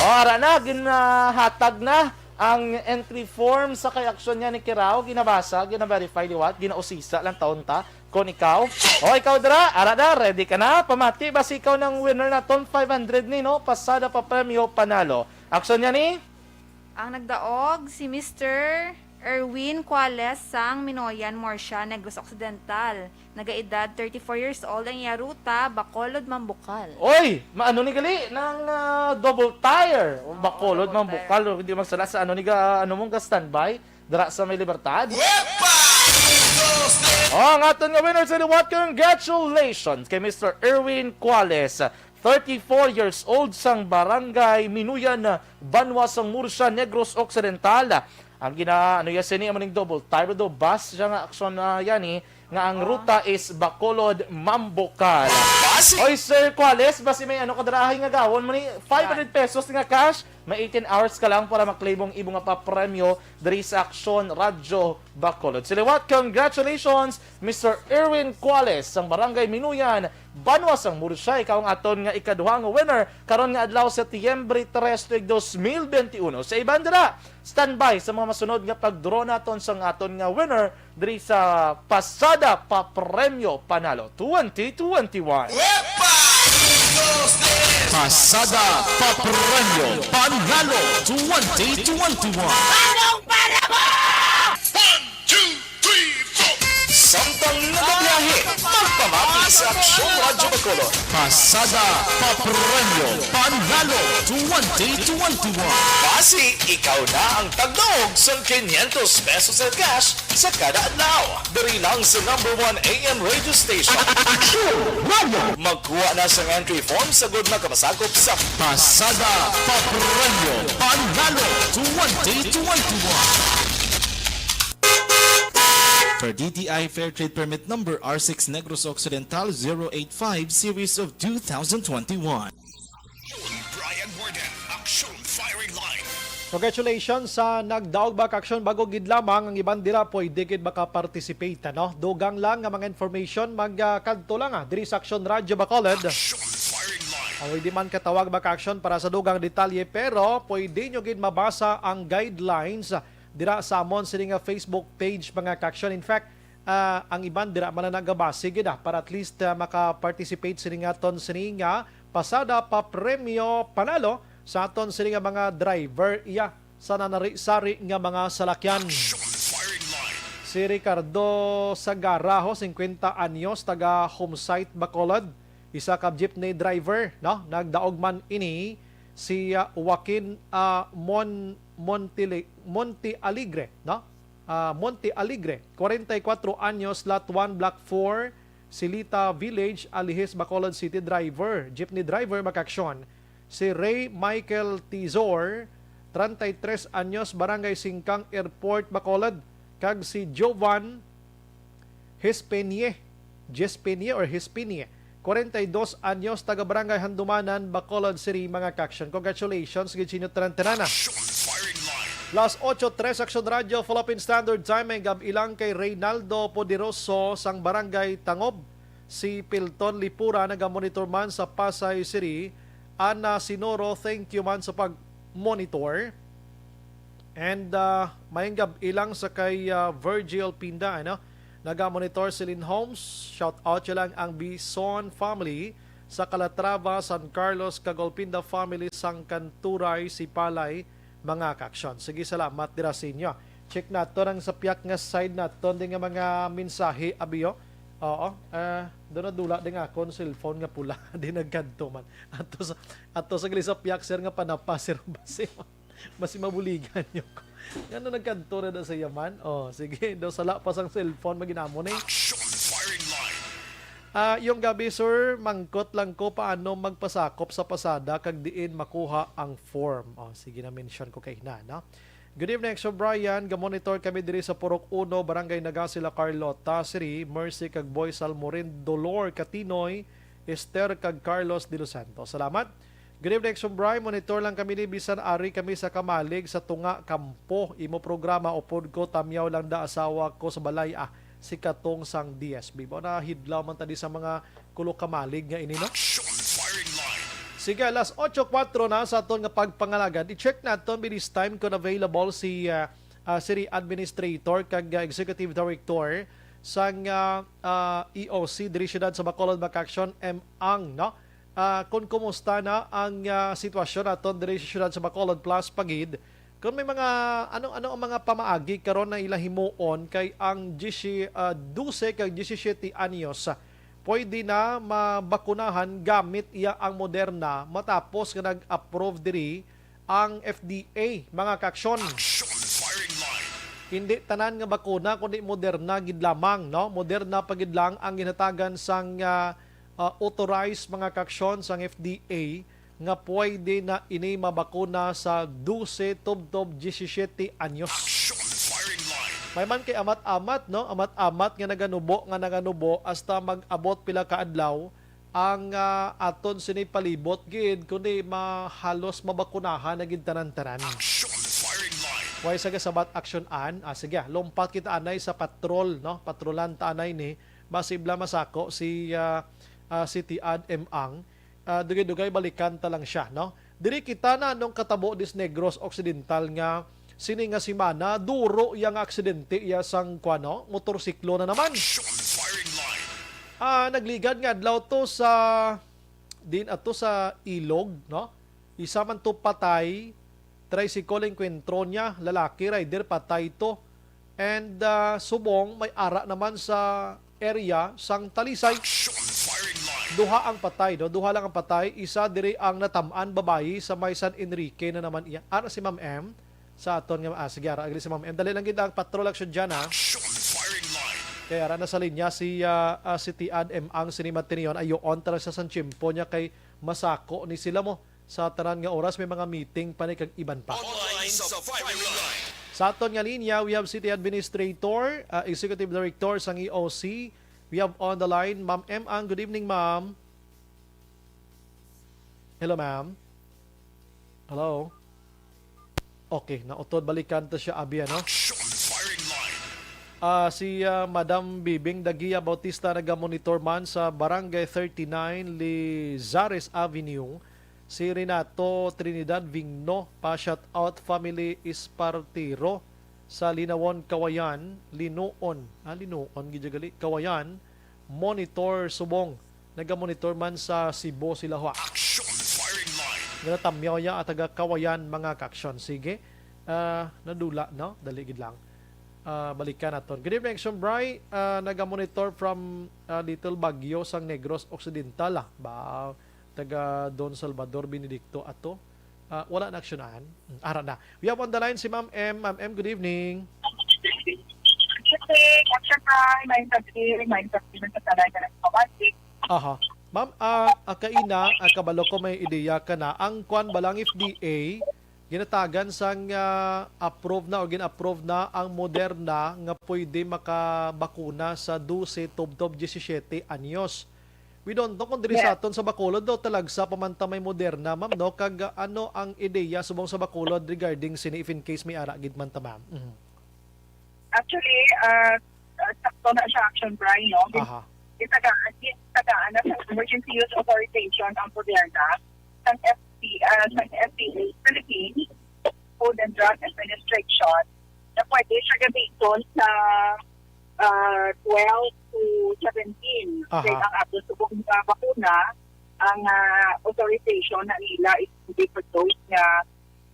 O, ara na, ginahatag na ang entry form sa kay Aksyon Nga ni Kiraw. Ginabasa, gina-verify liwat, ginausisa lang taon ta. Kon ikaw, o, ikaw dira, ara na, ready ka na? Pamati, basi ikaw nang winner naton, five hundred ni, no? Pasada Papremyo Panalo. Aksyon Nga ni? Ang nagdaog, si Mister Erwin Cuales sang Minoyan, Murcia, Negros Occidental. Nagaedad thirty-four years old, ang iya ruta, Bacolod, Mambukal. Oy! Maano ni gali? Nang, ah, double tire. Oo, Bacolod, double Mambukal. Tire. Hindi magsala sa ano ni ga, ano mong ga-standby? Dira sa may Libertad. Wepa! Oh, ang aton nga winner sa liwat, congratulations kay Mister Erwin Cuales, thirty-four years old, sang Barangay Minuyan, Banwa sang Murcia, Negros Occidental. Ang gina, ano ya sini, amo ning double tire, do bus siya nga aksyon na yani, nga ang ruta is Bacolod, Mambukal. Basi- Oy, Sir Cuales, basi may ano ka dira, ay nga gawon mo ni five hundred pesos nga cash, may eighteen hours ka lang para maklaim ang imo nga papremyo diri sa Aksyon Radyo Bacolod. Sa liwat, congratulations, Mister Erwin Cuales, sang Barangay Minuyan, Banwa sang Murcia. Ikaw ang aton nga ikaduha nga winner karon nga adlaw, Setyembre tres, tuig dos mil benti uno. Sa iban dira, standby sa mga masunod nga pag-draw naton sang aton nga winner diri sa Pasada Papremyo Panalo twenty twenty-one. Wepa! Pasada Papremyo Panalo twenty twenty-one. Anong para mo? One, two, three, four. Samtang nagabiyahe, magpamati sa Aksyon Radyo Bacolod. Pasada Papremyo Panalo twenty twenty-one. Basi ikaw na ang tagdaog sang quinientos pesos nga cash sa kada adlaw. Diri lang sa number one A M radio station. Aksyon Radyo! Magkuha na sang entry form sa gud na kamasakop sa Pasada Papremyo Panalo twenty twenty-one. For D T I Fair Trade Permit Number R six Negros Occidental zero eight five Series of two thousand twenty-one. Brian Warden, Aksyon Firing Line. Congratulations sa nagdaog ba ka aksyon. Bago gid lamang, ang iban dira pwede gid maka-participate, ano? Dugang lang nga mga information, mag, ah, kadto lang, ah, diri sa Aksyon Radyo Bacolod. Aksyon Firing Line. Ang hindi man katawag ba ka aksyon para sa dugang detalye, pero pwede nyo gid mabasa ang guidelines, ah, dira sa amon sini nga Facebook page, mga ka-aksyon. In fact, ah, ang iban dira man na nagabase gid, ah, para at least, ah, maka-participate sini nga aton sini nga Pasada Papremyo Panalo sa aton sini nga mga driver. Iya, sa nanari-sari nga mga salakyan. Si Ricardo Sagaraho, singkwenta anyos, taga Homesite, Bacolod, isa ka jeepney driver, no? Nagdaog man ini si, ah, Joaquin, ah, Mon-, Montili-, Monte Alegre, no? Ah, Monte Alegre, kwarenta y kuwatro anyos, Lot one, Block four, Silita Village, Alihis, Bacolod City, driver, jeepney driver, makaaksyon. Si Ray Michael Tizor, treinta y tres anyos, Barangay Singkang, Airport, Bacolod, kag si Jovan Hespenie, Jespenie or Hespenie, kwarenta y dos anyos, taga Barangay Handumanan, Bacolod City, mga kaaksyon. Congratulations gid sa inyo tanan-tanan. Las ocho tres, Aksyon Radyo, Philippine Standard Time, may gab-i lang kay Reynaldo Poderoso sang Barangay Tangob. Si Pilton Lipura nagamonitor man sa Pasay City. Ana Sinoro, thank you man sa pag-monitor. And, ah, mayang gab-i lang sa kay, ah, Virgil Pinda, ano? Nagamonitor si Lynn Holmes. Shout out siya lang ang Bison family sa Calatrava, San Carlos, kag Olpinda family sang Kanturay, Sipalay, mga kaaksyon. Sige, salamat dira sa inyo. Check nato ang sa piyak nga side naton din nga mga mensahe, abiyo. Oo, eh, doon nadula din nga akong cellphone nga pula. Di nagkadto man. Ato sa, ato sa gali sa piyak, sir, nga panapa, sir, basi, basi mabuligan niyo ko. Ngano nagkadto na da sa yaman? Oh, sige, daw sala pa sang cellphone, maginamo ni. Action firing line. Ah, yung gabi, sir, mangkot lang ko paano magpasakop sa pasada kag diin makuha ang form. Oh, sige, na-mention ko kay na, no? Good evening, Sir Brian. Gamonitor kami diri sa Purok Uno, Barangay Nagasila, Carlota City. Mercy kag Boy Salmorin, Dolor Katinoy, Esther kag Carlos De Los Santos. Salamat. Good evening, Sir Brian. Monitor lang kami ni bisan ari kami sa Kamalig sa tunga kampo. Imo programa upod ko, tamyaw lang da asawa ko sa balay, ah, si Katong sang D S B. Ba na hidlaw man tadi sa mga kulok kamalig nga ini, no? Action firing line. Sige, alas otso kuwatro na sa aton nga pagpangalagad. I-check naton by this time kung available si, ah, ah, City Administrator kag, ah, Executive Director sang, ah, ah, E O C diri siyudad sa Bacolod, Macaction, M. Ang, no? Ah, kung kumusta na ang, ah, sitwasyon naton diri sa siyudad sa Bacolod, plus pagid kung may mga, ano, ano ang mga pamaagi karon na ila himuon kay ang diyesi-, ah, dose kag diyesisiyete anyos, ah, pwede na mabakunahan gamit iya ang Moderna matapos nga nag-approve diri ang F D A, mga kaaksyon. Action firing line. Hindi tanan nga bakuna, kundi Moderna gid lamang, no? Moderna pa gid lang ang ginhatagan sang, ah, ah, authorized, mga kaaksyon, sang F D A nga pwede na ini mabakuna sa dose tubtob diyesisiyete anyos. Action firing line. May man kay amat-amat, no? Amat-amat nga naganubo, nga naganubo hasta mag-abot pila ka adlaw ang, ah, aton sini palibot gid, kundi mahalos mabakunahan na gid tanan-tanan. Action firing line. Way sa gasabat action an. Ah, sige, ah, lumpat kita anay sa patrol, no? Patrolan ta anay ni. Basi bala masako si, ah, ah, City Ad M. Ang. Ah, dugay-dugay balikan ta lang siya, no? Diri kita na nung katabo dis Negros Occidental nga sini nga semana, duro iya nga aksidente iya sang, kuwan, no? Motorsiklo na naman. Action firing line. Ah, nagligad nga adlaw to sa, din ato sa Ilog, no? Isa man to patay, tricycle engkwentro niya, lalaki rider patay to. And, ah, subong may ara naman sa area sang Talisay. Action firing line. Duha ang patay, no? Duha lang ang patay. Isa diri ang natam-an, babayi sa may San Enrique na naman iya. Ara si Ma'am M sa aton nga, ah, sige, ara, agli si Ma'am M. Dali lang gid ang patrol action dyan, ha? Action firing line. Kaya ara na sa linya si, ah, ah, City Ad M. Ang sinimat tiniyon, ayoon tala sa san tiyempo niya kay masako ni sila mo. Sa tanan nga oras, may mga meeting pa ni kag iban pa. Online sa firing line. Sa aton nga linya, we have City Administrator, ah, Executive Director sang E O C. We have on the line, Ma'am M. Ang. Good evening, ma'am. Hello, ma'am. Hello. Okay, nautod, balikan ta siya, abi, ano? Action firing line. Ah, si, ah, Madam Bibing Dagia Bautista nagamonitor man sa Barangay thirty-nine, Lizares Avenue. Si Renato Trinidad Vigno, pa shout out family Espartero sa Linawon, Kawayan, Linuon. Ah, Linuon, gid gali. Kawayan, monitor subong. Nagamonitor man sa Cebu sila, ho. Action firing line. Nga natamyaw ya at taga Kawayan, mga kaaksyon. Sige. Ah, nadula, no? Dali gid lang. Ah, balikan naton. Good evening, Action Bri. Ah, naga-monitor from, ah, Little Baguio sang Negros Occidental, ah. Ba, taga Don Salvador Benedicto ato. Ah, wala na aksyonan. Mm, ara na. We have on the line si Ma'am M. Ma'am M, good evening. Good evening, Action Bri. May sabi, may sabi man sa tanan na nagpabati. Aha. Ma'am, ah, ah, kaina, ah, kabalo ko may ideya ka na. Ang kwan ba lang, F D A, ginatagan sang, ah, approve na o gin-approve na ang Moderna nga pwede makabakuna sa dose tubtob diyesisiyete anyos. We don't know kung diri sa Yes. aton sa Bacolod daw talagsa pa man ta may Moderna, ma'am, no? Kag, ah, ano ang ideya subong sa Bacolod regarding sini, if in case may ara gid man ta, ma'am? Mhm. Actually, ah, ah, sakto na siya, Action Bri, no? Aha. Gitagaan, gitagaan na sa emergency use authorization ang Moderna sang F D, ah, sang F D A Philippines, Food and Drug Administration, na pwede siya gamiton sa, ah, twelve to seventeen. Aha. Kaya ang ato subong nga bakuna, ang, ah, authorization na nila is hindi for those nga,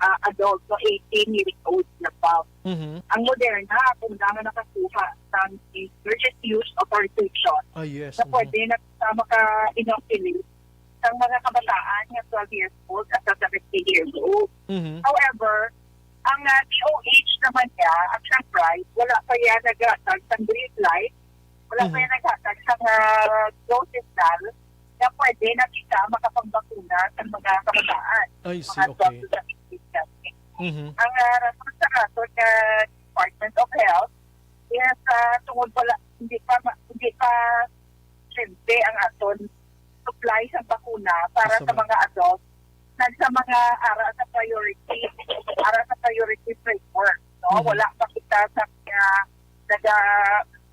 ah, adult, so eighteen years old and above. Mhm. Ang Moderna, ako na nga nakakuha sang emergency use authorization Ah, yes. na Mhm. pwede na sa maka-inoculate sang mga kabataan nga twelve years old at sa seventeen years old. Mhm. However, ang, ah, D O H naman niya, Action Bri, wala pa yan naghatag sang green light, wala pa Mhm. yan naghatag sang, ah, go signal na pwede na kita makapagbakuna sa mga kabataan, I see, mga okay. twelve to seventeen years. Mhm. Ang, ah, rason sa aton nga Department of Health is, ah, tungod wala, hindi pa ma-, hindi pa simple ang aton supply sa bakuna para Sa sa mga mga adults nag sa mga ara sa priority, ara sa priority framework, no? Mhm. Wala pa kita sa mga naga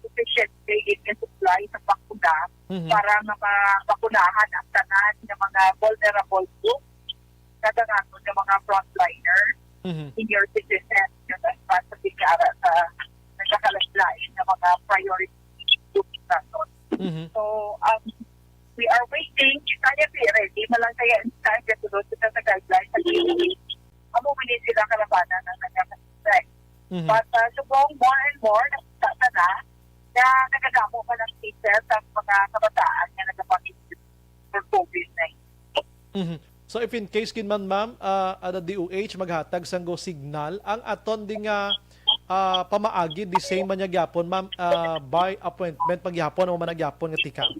sufficient gid nga supply sa bakuna Mhm. para nga mabakunahan ang tanan nga mga vulnerable groups, kadaghanon nga mga frontliner, Mhm. senior citizens, nga nagpasabik ara sa nagkakalain-lain nga mga priority groups naton. Mhm. So, ang we are waiting. Kaya si ready, malang kaya instant, kaya sunod kita sa guidelines sa D O H. Amo man yung sila kalabanan ang nagkakasipay. Mhm. But, uh, subong, more and more, nakita na na, na nagadamo man ang cases sa mga kabataan nga nagapangit for COVID nineteen. Mhm. So, if in case gid man, ma'am, ah, ang D O H maghatag sang go signal, ang aton di nga, ah, pamaagi, the same man niya gyapon, ma'am, ah, by appointment pa gyapon o man gyapon nga tikang?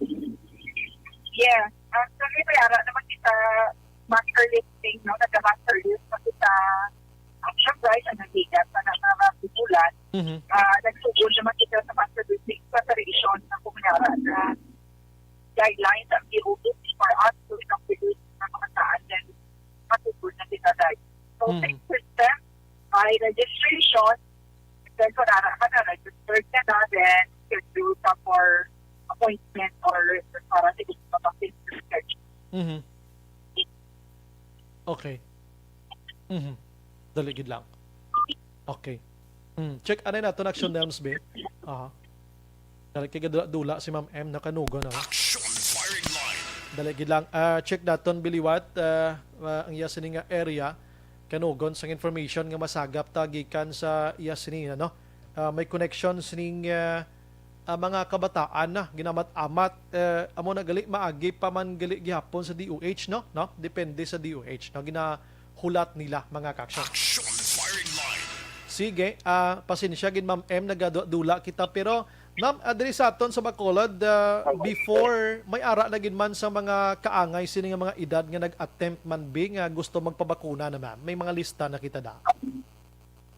Yes. Actually, may ara naman kita master listing, no? Nagka-master list na kita. Ang siyempre, ang nagigas na nangangasimulan, Mhm. ah, nagsugod naman kita sa master listing sa tradisyon na kumayara na guidelines ang D O H for us to inoculate sa mga taan, then masugod na kita, guys. So, Mhm. six percent by registration, then kung nara ka na, registered ka na, then schedule ka for appointment or para sa gusto ka pa schedule. Mhm. Okay. Mhm. Dali gid lang. Okay. Hmm, check anay nato na action names, be. Aha. Dali kay gadula-dula si Ma'am M nakanugon, ano? Action firing line. Dali gid lang. Ah, check daton biliwat, ah, ah, ang iya sini nga area. Kanugon sang information nga masagap ta gikan sa iya sini, ano? Ah, may connection sining, ah, ah, mga kabataan na ginamat-amat, eh, amo na gali, maagi pa man gali gihapon sa D O H, no? No? Depende sa D O H, no? Ginahulat nila, mga ka-action. Action firing line. Sige, ah, pasensya gid, Ma'am M, nagadula kita, pero, Ma'am, ah, diri sa aton sa Bacolod, ah, before, may ara na gid man sa mga kaangay sini nga mga edad nga nag-attempt man, bi, nga gusto magpabakuna na, ma'am? May mga lista na kita da.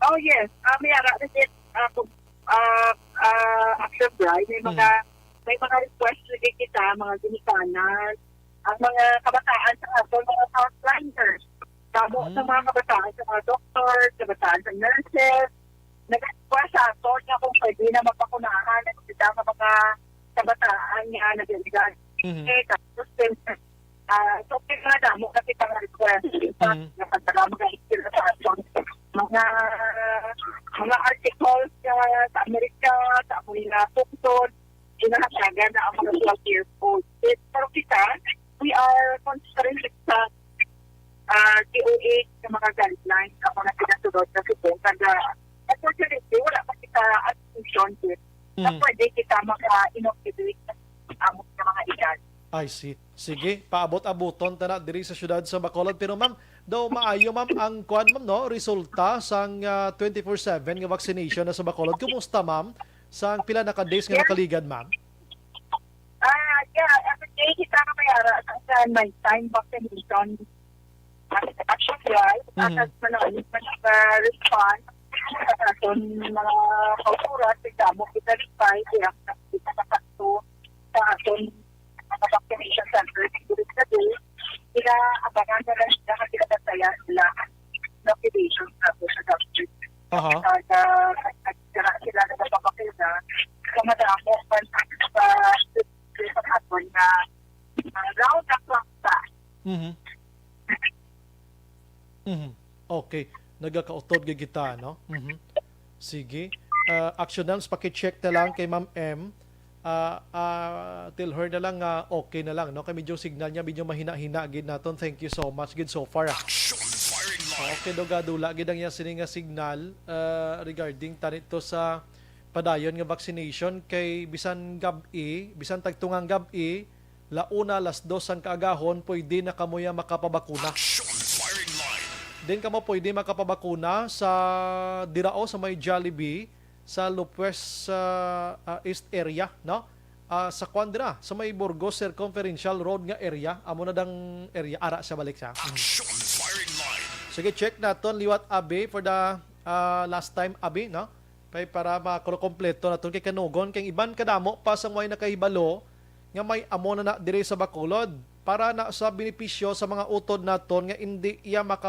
Oh, yes. Ah, may ara na gid, ah, kung, ah, ah, Action Bri, may mga, Mm. may mga request na gid kita, mga ginikanan, ang mga kabataan sa aton, mga frontliners. Damo sa Mm. mga kabataan sa mga doktor, kabataan sa nurses, nag-request sa aton nga kung pwede na mapakunahan ang kita nga mga kabataan nga nag-edad. Mhm. Eh, tapos, ah, so, may mga damo na kita nga request. In fact, Mm. nakatara mga istorya sa aton. Mga, mga articles sa, sa Amerika, sa among mga pungtod, ginahatagan na ang mga twelve years old. Eh, pero kita, we are constrained sa, ah, D O H sa mga guidelines, ako na sinasunod na subong. Kaya, unfortunately, wala pa kita attention din na Mm. pwede kita maka-inoculate amo sa mga edad. I see. Sige, paabot-abuton ta na diri sa siyudad sa Bacolod. Pero ma'am, daw maayo ma'am ang kuan ma'am, no, resulta sang ah, twenty-four seven nga vaccination na sa Bacolod. Kumusta ma'am? Sang pila na ka days nga Yeah. nakaligad ma'am? Ah, yeah, every day kita nga may ara sa, sa night time vaccination. Actually, Mhm. asas man ang man ang response sa aton mga kauturan, sa damo kita reply, kaya kita nakasakto sa aton mga vaccination centers. Dili sa day, pinaabangan na lang sila, kasi nabantayan sila ang vaccination sa ato sa government. Aha. Sa, sa, sa, sila na napapakita, sa madamo man sa, sa, sa aton na, ah, round the clock sa Mhm. Mhm. Okay. Nagakautod gid kita, no? Mhm. Sige. Ah, Action Dams, paki-check na lang kay Ma'am M. Ah, ah, tell her na lang nga okay na lang, no? Kay medyo signal niya, medyo mahina-hina gid naton. Thank you so much gid so far, ah. Action firing line. Okay, daw gadula gid ang iya sini nga signal, ah, regarding tanito sa padayon nga vaccination kay bisan gab-i, bisan tagtungang gab-i, launa, las dos sang kaagahon, pwede na kamuya makapabakuna. Action firing line. Din kamo pwede makapabakuna sa dirao sa may Jollibee sa Lopez ah, ah, East area, no? Ah, sa kwan dira, sa may Burgos Circumferential Road nga area, amo na dang area, ara siya balik siya. Mm. Action firing line. Sige, check naton liwat abi for the ah, last time abi, no? Kay para makompleto naton kay kanugon kay iban kadamo pa sang way nakahibalo nga may amo na, na diri sa Bacolod para na sa benepisyo sa mga utod naton nga indi iya maka